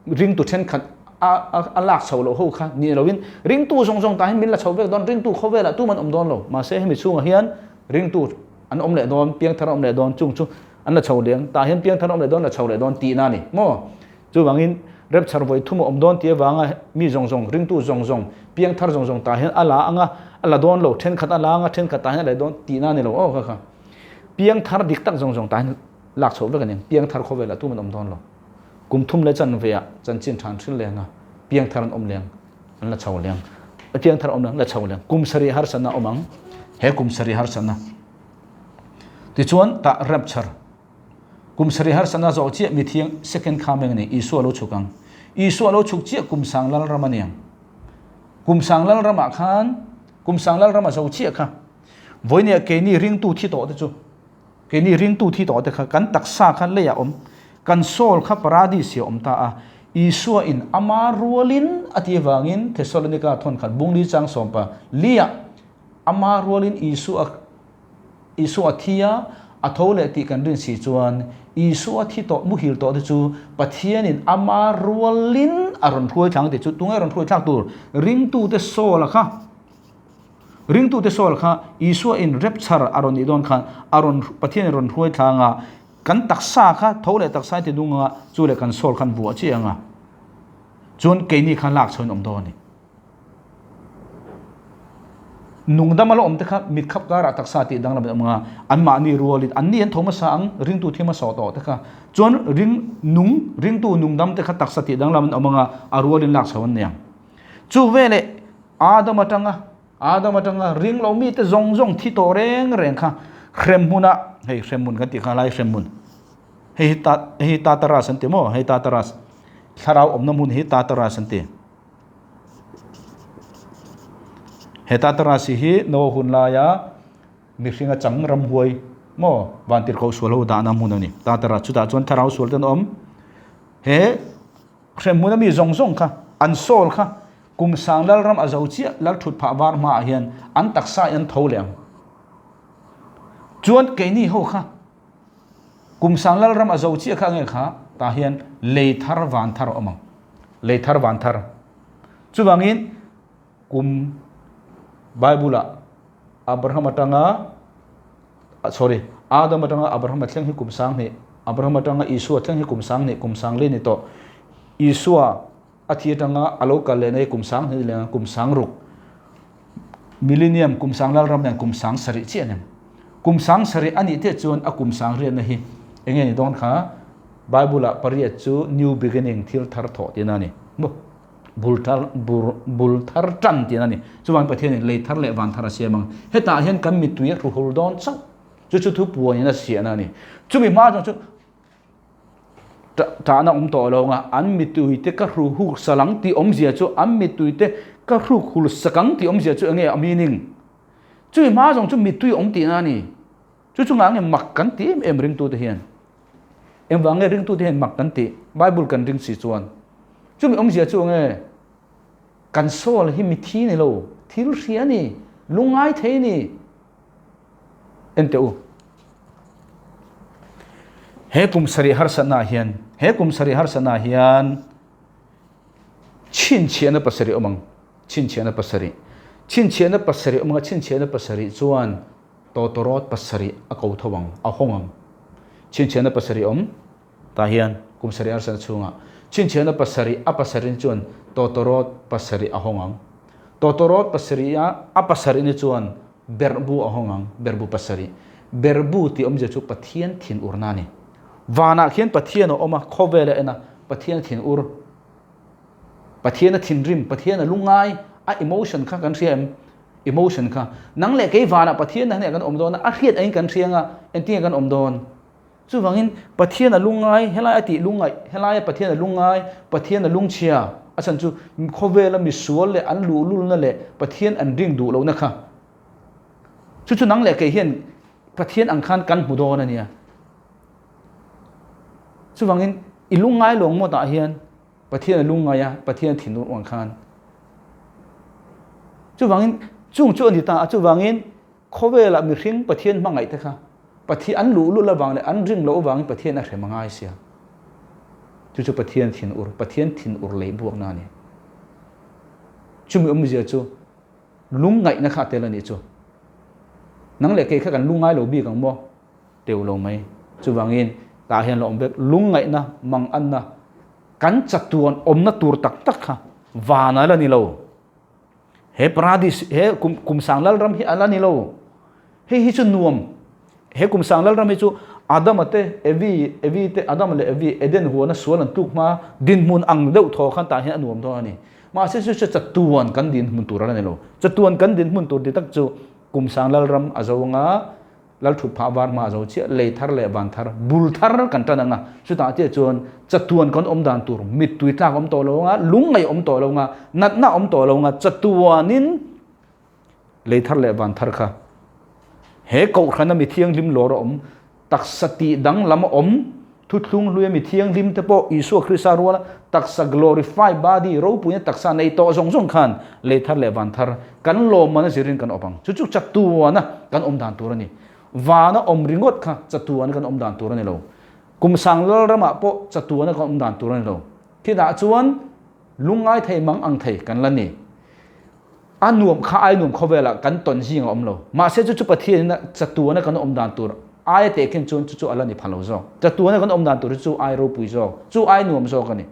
ringtu thenkhat a lak chho loh ho kha ni loin ringtu zawng zawng tah hian min la chho vek dawn, ringtu khawvelah tum an awm dawn lo. Mahse hemi chhungah hian ringtu an awm leh dawn, piangthar an awm leh dawn, chung chu an la chho leh ang. Tah hian piangthar an awm leh dawn, la chho leh dawn tihna a ni maw? Chuvangin rapture vawi thum a awm dawn tih avanga mi zawng zawng, ringtu zawng zawng, piangthar zawng zawng tah hian a la anga a la dawn lo, thenkhat a la anga thenkhat tah hian a la dawn tihna a ni lo aw kha kha. Piangthar dik tak zawng zawng tah hian lak chhoh vek a ni ang, piangthar khawvelah tum an awm dawn lo. Kum thum leh chanve ah chanchin than hrin leng a, piangthar an awm leng, an la chho leng. Piangthar awm leng, la chho leng. Kum sarih harsatna awm ang, he kum sarih harsatna. Tichuan tah rapture, kum sarih harsatna zawh chiah mithiang second coming a ni, Isua lo chhuk ang. Isua lo chhuk chiah kum sang lal ram a ni ang. Kum sang lal ramah khan, kum sang lal rama zo chiah kha, vawinia keini ringtu thi tawh te chu, Keini ringtu thi tawh te kha kan taksa kha leiah awm, kan soul kha paradis hi a awm ta a. Isua in ama rualin a ti avangin Thessalonika thawnkhat bungli chang sawmpa liah ama rualin Isua Isua a thi a, a tho leh tih kan rin si chuan Isua thi tawh muhil tawh te chu Pathian in ama rualin a rawn hruai thlang tih chu tunge rawn hruai thlak tur ringtute soul a kha Ringtute sawl kha Isua in rapture a rawn nih dawn khan a rawn Pathian in rawn hruai thlang a. Kan taksa kha tho leh taksa in ti nung anga chu leh kan soul khan vuah chiah anga chuan keini khan lak chho in awm dawn a ni. Nungdam a la awm te kha mit khap karah taksa tih danglam in awm anga anmahni rualin anni an tho hmasa ang ringtu thi hmasa tawh te kha chuan ring nung ringtu nungdam te kha taksa tih danglam in awm anga a rualin lak chho an ni ang. Chu veleh Adam atanga Adam atanga ring lo mite zawng zawng thi tawh reng reng kha hrem hmunah hei hrem hmun kan tih kha lai hrem hmun hei hi ta hei hi Tartarus an ti maw hei Tartarus thlarau awmna hmun hi Tartarus an ti he Tartarus hi Noah hun laia mihringa chang ramhuai maw vantirhkoh sual ho dahna hmun a ni Tartarus chutah chuan thlarau sual te an awm he Hrem hmuna mi zawng zawng kha an soul kha kum sang lalram a zo chiah lal thut phah var hmaah hian an taksa in an tho leh ang. Chuan keini ho kha kum sang lalram a zo chiah kha nge kha tah hian lei thar van thar a awm ang. Lei thar van thar. Chuvangin kum Bible ah Abraham atanga sorry Adam atanga Abraham a thleng hi kum 10,000 Abraham atanga Isua thleng hi kum 10,000 kum 4,000 ni tawh Isua a thi atanga a lo kal leh na hi kum 10,000 leh kum 6,000 millennium kum 10,000 lal ram nen kum 7,000 chiah nem kum 7,000 anih te chuan a kum 8,000 na hi enge ni dawn kha Bible ah pariat chu new beginning thil thar thawh tihna a ni bul thar bur bul thar tan tih a ni. Chuan Pathianin lei thar leh van thar a siam ang. Hetah hian kan mittui a hruhul dawn chauh. Chu chu thu puanin a siahna a ni. Chumi hma chuan chu tahna awm tawh lo anga an mittui te ka hruhuk salang tih awmzia chu an mittui te ka hruk hul sakang tih awmzia chu enge a meaning? Chumi hma zawng chu mittui awm tihna a ni. Chu chungah nge mak kan ti em em ringtute hian? Engvang nge ringtute hian mak kan tih? Bible kan ring si chuan. Chumi awmzia chu nge kan soul hi mithi ni lo, thil hria ni, lungngai thei ni. Enteh u. He kum sarih harsatna hian, he kum sarih harsatna hian chhinchhiahna pasarih awm ang. Chhinchhiahna pasarih. Chhinchhiahna pasarih awm ang a, chhinchhiahna pasarih chuan Tawtawrawt pasarih a ko tho ang, a hawng ang. Chhinchhiahna pasarih awm tah hian kum sarih arsa chhungah chhinchhiahna pasarih a pasarih ni chuan tawtawrawt pasarih a hawng ang. Tawtawrawt pasarih a a pasarih ni chuan berhbu a hawng ang, berhbu pasarih. Berhbu tih awmzia chu Pathian thinurna a ni. Vanah khian Pathian a awm a, khawvel a en a, Pathian a thinur. Pathian a thinrim, Pathian a lungngai, a emotion kha kan hria em? Emotion kha. Nang leh kei vanah Pathian na hneh kan awm dawn a, a hriat angin kan hria anga, engtinge kan awm dawn? Chuvangin Pathian a lungngai, helai a tih lungngaih, helaia Pathian a lungngai, Pathian a lungchhia, a chhan chu khawvela misual leh an luhlulna leh Pathian an ring duh lohna kha. Chu chu nang leh kei hian Pathian ang khan kan hmu dawn a nia. Chuvangin i lungngai lawng mawtah hian Pathian a lungngai a, Pathian a thinur uang khan. Chuvangin chung chu a ni ta a, chuvangin khawvelah mihring Pathian hmangaih te kha Pathian an luhlul avang leh an ring loh avangin Pathian a hrem a ngai sia. Chu chu Pathian thinur, Pathian thinur lei buakna a ni. Chumi awmzia chu lungngaihna kha a tel a nih chu. Nang leh kei kha kan lungngai lo bik ang maw? Teu lo mai. Chuvangin tah hian la awm vek lungngaihna, manganna, kan chatuan awmna tur tak tak kha van a la ni lo. He paradis, he kum, kum sang lal ram hi a la ni lo. Hei hi chu nuam. He kum sang lal ram hi chu Adama te, Evi, Evi te, Adam leh Evi, Eden huana sual an tuk hma dinhmun ang deuh thaw khan tah hian a nuam dawn a ni. Mahse chu chu chatuan kan dinhmun tur a la ni lo. Chatuan kan dinhmun tur ti tak chu kum sang lal ram a zo anga Lal thut phah var hma zo chiah lei thar leh van thar bul thar kan tan anga chutah chiah chuan chatuan kan awm dan tur mittui tlak awm tawh lo anga lungngaih awm tawh lo anga natna awm tawh lo anga chatuanin lei thar leh van thar kha he kohhrana mi thianghlim lawr a awm taksa tih danglam a awm Thuthlung hluia mi thianghlim te pawh Isua Krista ruala taksa glorify body ropuina taksa nei tawh zawng zawng khan lei thar leh van thar kan lawmman a zirin kan awp ang. Chu chu chatuana kan awm dan tur a ni. Vana awm ringawt kha chatuana kan awm dan tur a ni lo. Kum sang lal ramah pawh chatuana kan awm dan tur a ni lo. Thidah chuan lungngai thei mang ang thei kan la ni. A nuam kha ai nuam khawvelah kan tawn zing a awm lo. Mahse chu chu Pathianina chatuana kan awm dan tur. Aia tehkhin chuan chu chu a la ni pha lo zawk. Chatuana kan awm dan tur hi chu ai ropui zawk, chu ai nuam zawk a ni.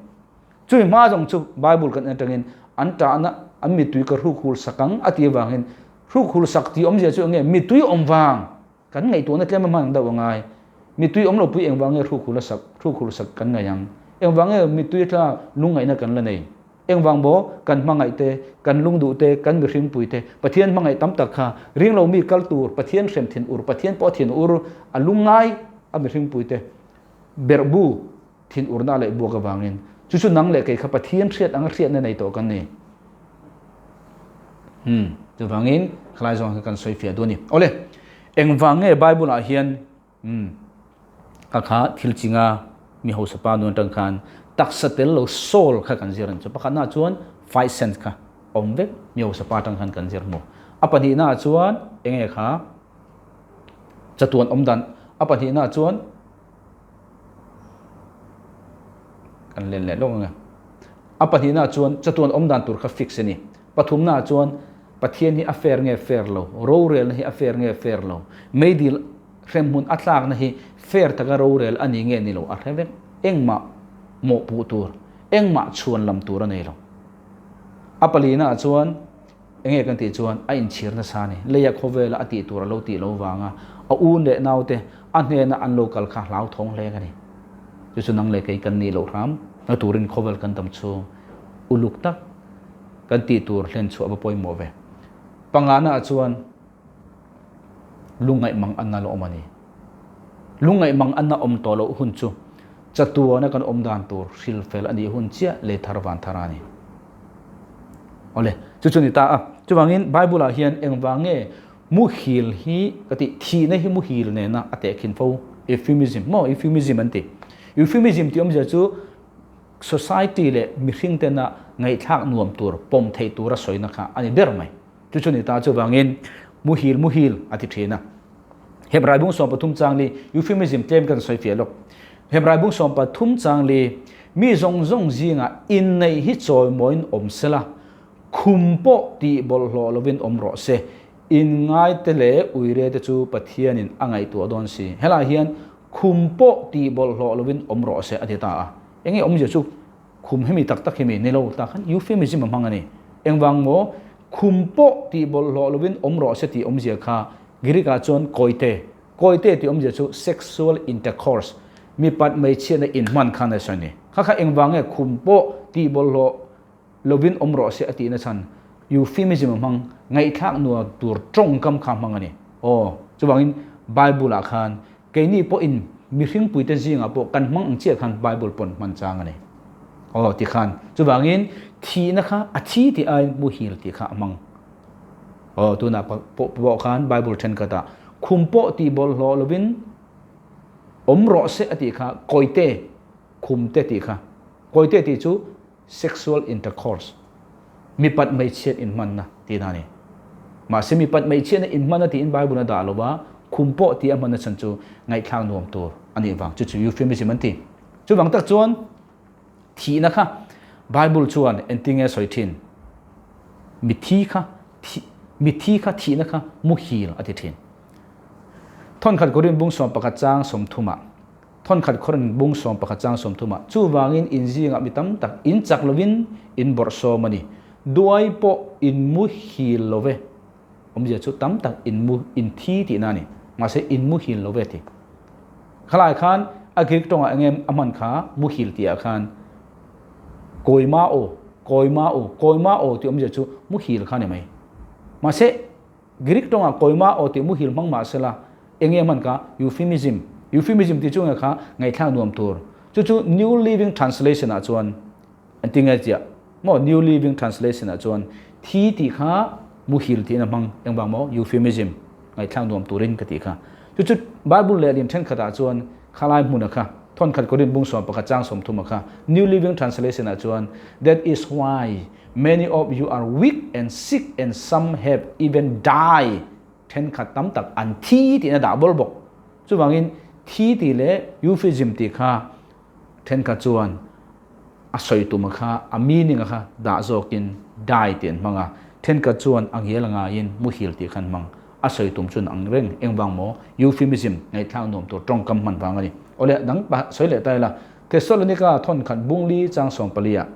Chumi hma zawng chu Bible kan en atangin an tahna an mittui ka hruk hul sak ang a tih avangin hruk hul sak tih awmzia chu enge mittui awm vang kan ngaihtuahna tlem a hman deuh a ngai. Mittui awm lo pui engvang nge hruk hul a sak hruk hul sak kan ngaih ang? Engvang nge mittui atanga lungngaihna kan la nei? Engvang maw kan hmangaih te, kan lungduh te, kan mihringpui te, Pathian hmangaih tam tak kha ringlo mi kal tur, Pathian hrem thin ur, Pathian pawh a thin ur, a lungngai a mihringpui te berhbu thin urna leh buak avangin chu chu nang leh kei kha Pathian hriat anga hriatna nei tawh kan ni. Hmm, chuvangin khalai zawng kha kan sawi fiah duh a ni. Awle, engvang nge Bible ah hian Umm. Ka kha thil chinga mi hausa pa nuan tang khan taksa tel lo soul kha kan zir an chu. Pakhatna ah chuan five cents kha awm vek mi hausa pa tang khan kan zir hmu. A pahnihna ah chuan enge kha chatuan awm dan a pahnihna ah chuan kan len leh lawk ange. A pahnihna ah chuan chatuan awm dan tur kha fix a ni. Pathumna ah chuan Pathian hi a fair nge fair lo, rorelna hi a fair nge fair lo, meidil hremhmun a tlakna hi fair taka rorel a ni nge ni lo a hre vek. Engmah mawhpuh tur, engmah chhuan lam tur a nei lo. A palina ah chuan enge kan tih chuan a inchhir nasa a ni. Leia khawvela a tih tur a lo tih lo vanga a u leh naute a hnena an lo kal kha hlauthawng hle ka ni. Chu chu nang leh kei kan nih loh hram na turin khawvel kan dam chhung uluk tak kan tih tur hlen chhuah va pawimawh ve. Pangana ah chuan lungngaih mang anna la awm a ni. Lungngaih mang anna awm tawh loh hun chu chatuana kan awm dan tur hril fel a nih hun chiah lei thar van thar a ni. Awle, chu chu ni ta a. Chuvangin Bible ah hian engvang nge muhil hi ka tih thihna hi muhil nena a tehkhin fo euphemism maw euphemism an ti. Euphemism tih awmzia chu Society leh mihring tena ngaihthlak nuam tur, pawm theih tura sawina kha a ni ber mai. Chu chu ni ta chuvangin muhil muhil a ti thin a. Hebrai bung 13 chang li euphemism tlem kan sawi fiah lawk. Hebrai bung 13 chang li mi zawng zawng zingah inneih hi chawimawiin awm sela, khum pawh tih bawlhhlawh lovin awm rawh se, inngaite leh uire te chu Pathianin a ngaihtuah dawn si. Helaiah hian Khum pawh tih bawlhhlawh lovin awm rawh se a ti ta a. Enge awmzia chu khum hemi tak tak hemi ni lo ta khan euphemism a hmang a ni. Engvang maw khum pawh tih bawlhhlawh lovin awm rawh se tih awmzia kha Greek ah chuan kawite, kawite tih awmzia chu sexual intercourse, mipat hmeichhiatna inhman khan a sawi a ni. Kha kha engvang nge khum pawh tih bawlhhlawh lovin awm rawh se a tihna chhan euphemism a hmang, ngaihthlak nuam tur tawngkam kha a hmang a ni. Aw, chuvangin Bible ah khan keini pawhin mihringpuite zingah pawh kan hmang ang chiah khan Bible pawn hman chang a ni. Aw, ti khan. Chuvangin thihna kha a thi tih aiin muhil tih kha a hmang. Aw, tunah pawh khan Bible thenkhatah khum pawh tih bawlhhlawh lovin awm rawh se a tih kha kawite, khumte tih kha. Kawite tih chu sexual intercourse, mipat hmeichhiat inhmanna tihna a ni. Mahse mipat hmeichhiatna inhmanna tiin Bible a dah lo va, khum pawh tih a hmanna chhan chu ngaihthlak nuam tur a nih vang. Chu chu euphemism an ti. Chuvang tak chuan thihna kha Bible chuan engtinge a sawi thin? Mithi kha mithi kha thihna kha muhil a ti thin. Thawnkhat Korin bung 11 chang 30 ah Thawnkhat khawrin bung 11 chang 30 ah, Chuvangin in zingah mi tam tak in chak lovin in bawrhsawm a ni. Duai pawh in muhil lo ve. Awmzia chu tam tak in mu in thi tihna a ni. Mahse in muhil lo ve ti. Khalai khan a Greek tawngah enge a hman kha muhil tihah khan kawima aw, kawima aw, kawima aw tih awmzia chu muhil kha a ni mai. Mahse Greek tawngah kawima aw tih muhil hmang mah sela, enge hman ka euphemism. Euphemism tih chu nge kha ngaihthlak nuam tur. Chu chu New Living Translation ah chuan an ti nge chiah maw? New Living Translation ah chuan thi tih kha muhil tiin a hmang engvang maw? Euphemism ngaihthlak nuam turin ka tih kha. Chu chu Bible lehlin thenkhat ah chuan khalai hmuna kha thawnkhat Korin bung 11 chang 30 a kha New Living Translation ah chuan that is why Many of you are weak and sick and some have even died. Thenkhat tam tak an thi tihna dah bawlh bawk. Chuvangin thi tih leh euphemism tih kha thenkhat chuan a sawi tuma kha a meaning a kha dah zawkin die tih an hmang a, thenkhat chuan a ngial a ngaiin muhil tih kha an hmang. A sawi tum chuan ang reng engvang maw? Euphemism, ngaihthlak nuam tur tawngkam hman vang a ni. Awle, dang pah sawi leh ta ila, Thessalonika thawnkhat bungli chang sawmpalia,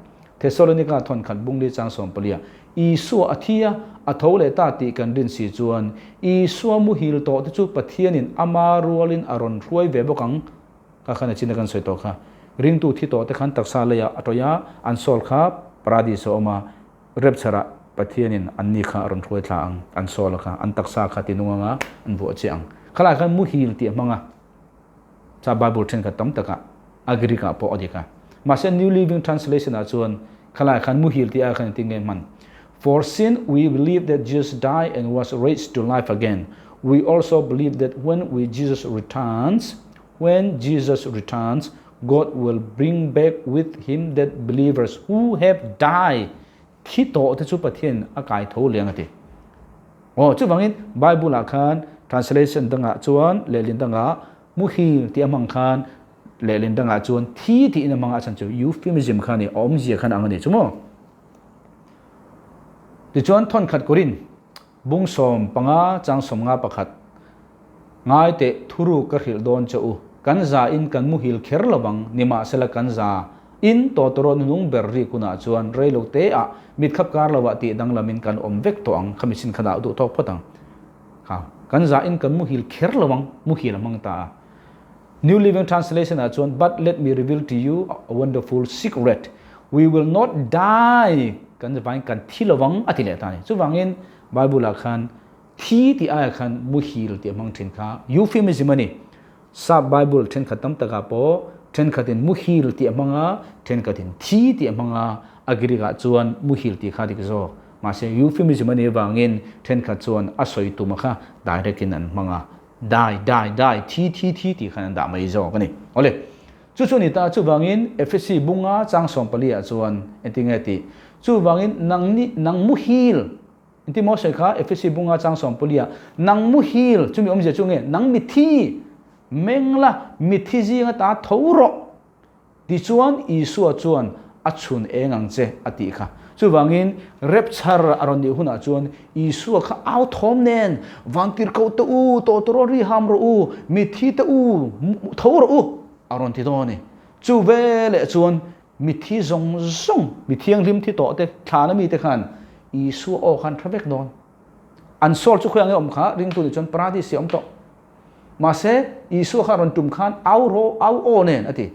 Thessalonika thawnkhat bungli chang sawmpalia, Isua a thi a, a tho leh ta tih kan rin si chuan, Isua muhil tawh te chu Pathianin ama rualin a rawn hruai ve bawk ang. Kha khan a chin a kan sawi tawh kha. Ringtu thi tawh te khan taksa leiah a tawih a, an sawl kha paradis a awm a, Rapture ah Pathianin anni kha a rawn hruai thla ang, an soul kha, an taksa kha ti nung anga an vuah chiah ang. Khalai khan muhil tih a hmang a, cha Bible thenkhat tam takah a Greek ah pawh a dik a. Mahse New Living Translation ah chuan khalai khan muhil tih ai khan engtin nge hman? For since we believe that Jesus died and was raised to life again, we also believe that when we Jesus returns, when Jesus returns, God will bring back with him that believers who have died. Thi tawh te chu Pathian a kai tho leng a ti. Aw, chuvangin Bible ah khan translation dangah chuan lehlin dangah muhil tih a hmang khan lehlin dangah chuan thi tiin a hmang a chhan chu euphemism kha a ni, a awmzia khan ang a ni chu maw. Tichuan thawnkhat Korin Bung 15 chang 51 Ngai teh thuruk ka hrilh dawn che u, kan za in kan muhil kher lo vang, nimahsela kan za in tawtawrawt nunung ber rik hunah chuan reilo te ah mit khap kar lo ah tih danglam in kan awm vek tawh ang, khami sin kha dah duh tawk phawt ang. Kha kan za in kan muhil kher lo vang, muhil a hmang ta a. New Living Translation ah chuan But let me reveal to you a wonderful secret, we will not die, kan vain kan thi lovang a ti leh ta a ni. Chuvangin Bible ah khan thi tih aiah khan muhil tih a hmang thin kha euphemism a ni. Sap Bible thenkhat tam takah pawh thenkhatin muhil tih a hmang a, thenkhatin thi tih a hmang a, a Greek ah chuan muhil tih kha dik zawk. Mahse euphemism a nih avangin thenkhat chuan a sawi tuma kha direct in an hmang a. Dai, dai, dai, thi, thi, thi tih khan an dah mai zawk a ni. Awle, chu chu a ni ta, chuvangin Efesi bunga chang 14 ah chuan engtin nge tih? Chuvangin nang ni, nang muhil, engtin maw sawi kha Efesi bunga chang 14 ah, nang muhil, chumi awmzia chu nge, nang mithi, meng la, mithi zinga ta tho rawh. Tichuan, Isua chuan a chhun eng ang che a tih kha. Chuvangin, rapture a rawn nih hunah chuan Isua kha au thawm nen, Vantirhkoh te u, tawtawraw ri ham rawh u, mitthi te u, tho rawh u, a rawn ti dawn a ni. Chu veleh chuan mitthi zawng zawng, mi thianghlim thi tawh te, thlana mite khan Isua aw khan tha vek dawn. An soul chu khawiah nge awm kha ringtu nih chuan paradis hi a awm tawh. Mahse, Isua kha rawn tum khan au ro, au aw nen a ti.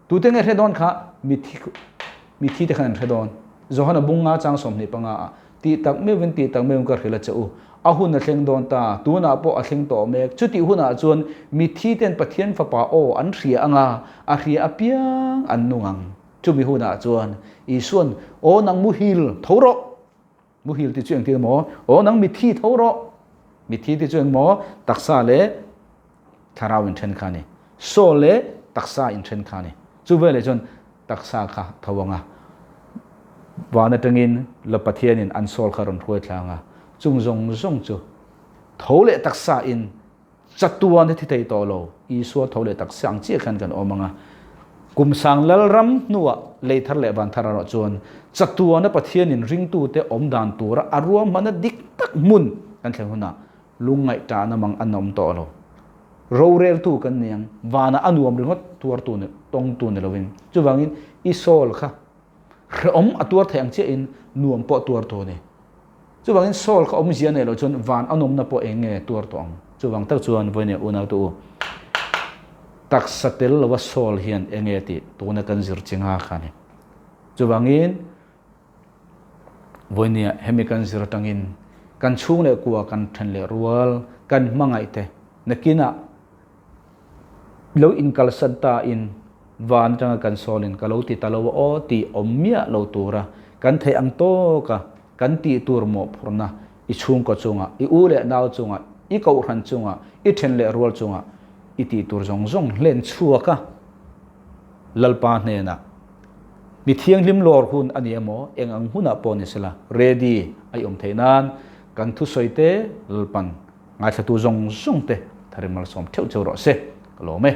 Tute nge hre dawn kha? Mithi, mithi te khan an hre dawn. Johana bunga chang 25 ah, Tih tak meuhin, tih tak meuhin ka hrilh a che u. A hun a thleng dawn ta, tunah pawh a thleng tawh mek. Chutih hunah chuan mithi ten Pathian Fapa aw an hria anga, a hria apiang an nung ang. Chumi hunah chuan Isuan, Aw nang muhil, tho rawh! Muhil ti chu engtin emaw? Aw nang mithi tho rawh! Mithi ti chu engmaw? Taksa leh thlarau inthen kha a ni. Soul leh taksa inthen kha a ni. Chu veleh chuan taksa kha tho ang a, van atangin la Pathianin an soul kha rawn hruai thlang a, chung zawng zawng chu tho leh taksa in Chatuan hi thi thei tawh lo, Isua tho leh tak sang chiah khan kan awm ang a. Kum sang Lalram hnuah lei thar leh van thar erawh chuan chatuana Pathianin ringtute awm dan tura a ruahmanna dik tak hmun kan thleng hunah lungngaihṭahna mang an awm tawh lo. Roreltu kan ni ang, vanah a nuam ringawt tuartu ni, tawngtu ni lovin. Chuvangin i soul kha hrehawm a tuar thei ang chiahin nuam pawh tuartu a ni. Chuvangin Saul kha awmzia nei loh chuan van a nawmna pawh eng nge tuar tawh ang? Chuvang tak chuan vawiin unaute u, taksa tel lova Saul hian eng nge tih tuna kan zir chi nga kha a ni. Chuvangin vawinia hemi kan zir atangin kan chhung leh kua kan then leh rual, kan hmangaih te nakinah lo inkalsan ta in van atanga kan sawn in ka lo ti ta lo a aw tih awm miah lo tura kan theih ang tawka kan tih tur mawhphurhna i chhungkaw chungah, i u leh nau chungah, i kohhran chungah, i then leh rual chungah i tih tur zawng zawng hlen chhuak a Lalpa hnenah mi thianghlim lawr hun a ni emaw eng ang hunah pawh ni sela ready a i awm theih nan kan thusawi te Lalpan Ngaithlatu zawng zawng te Thari malsawm theuh cheu rawh se, ka lawm e.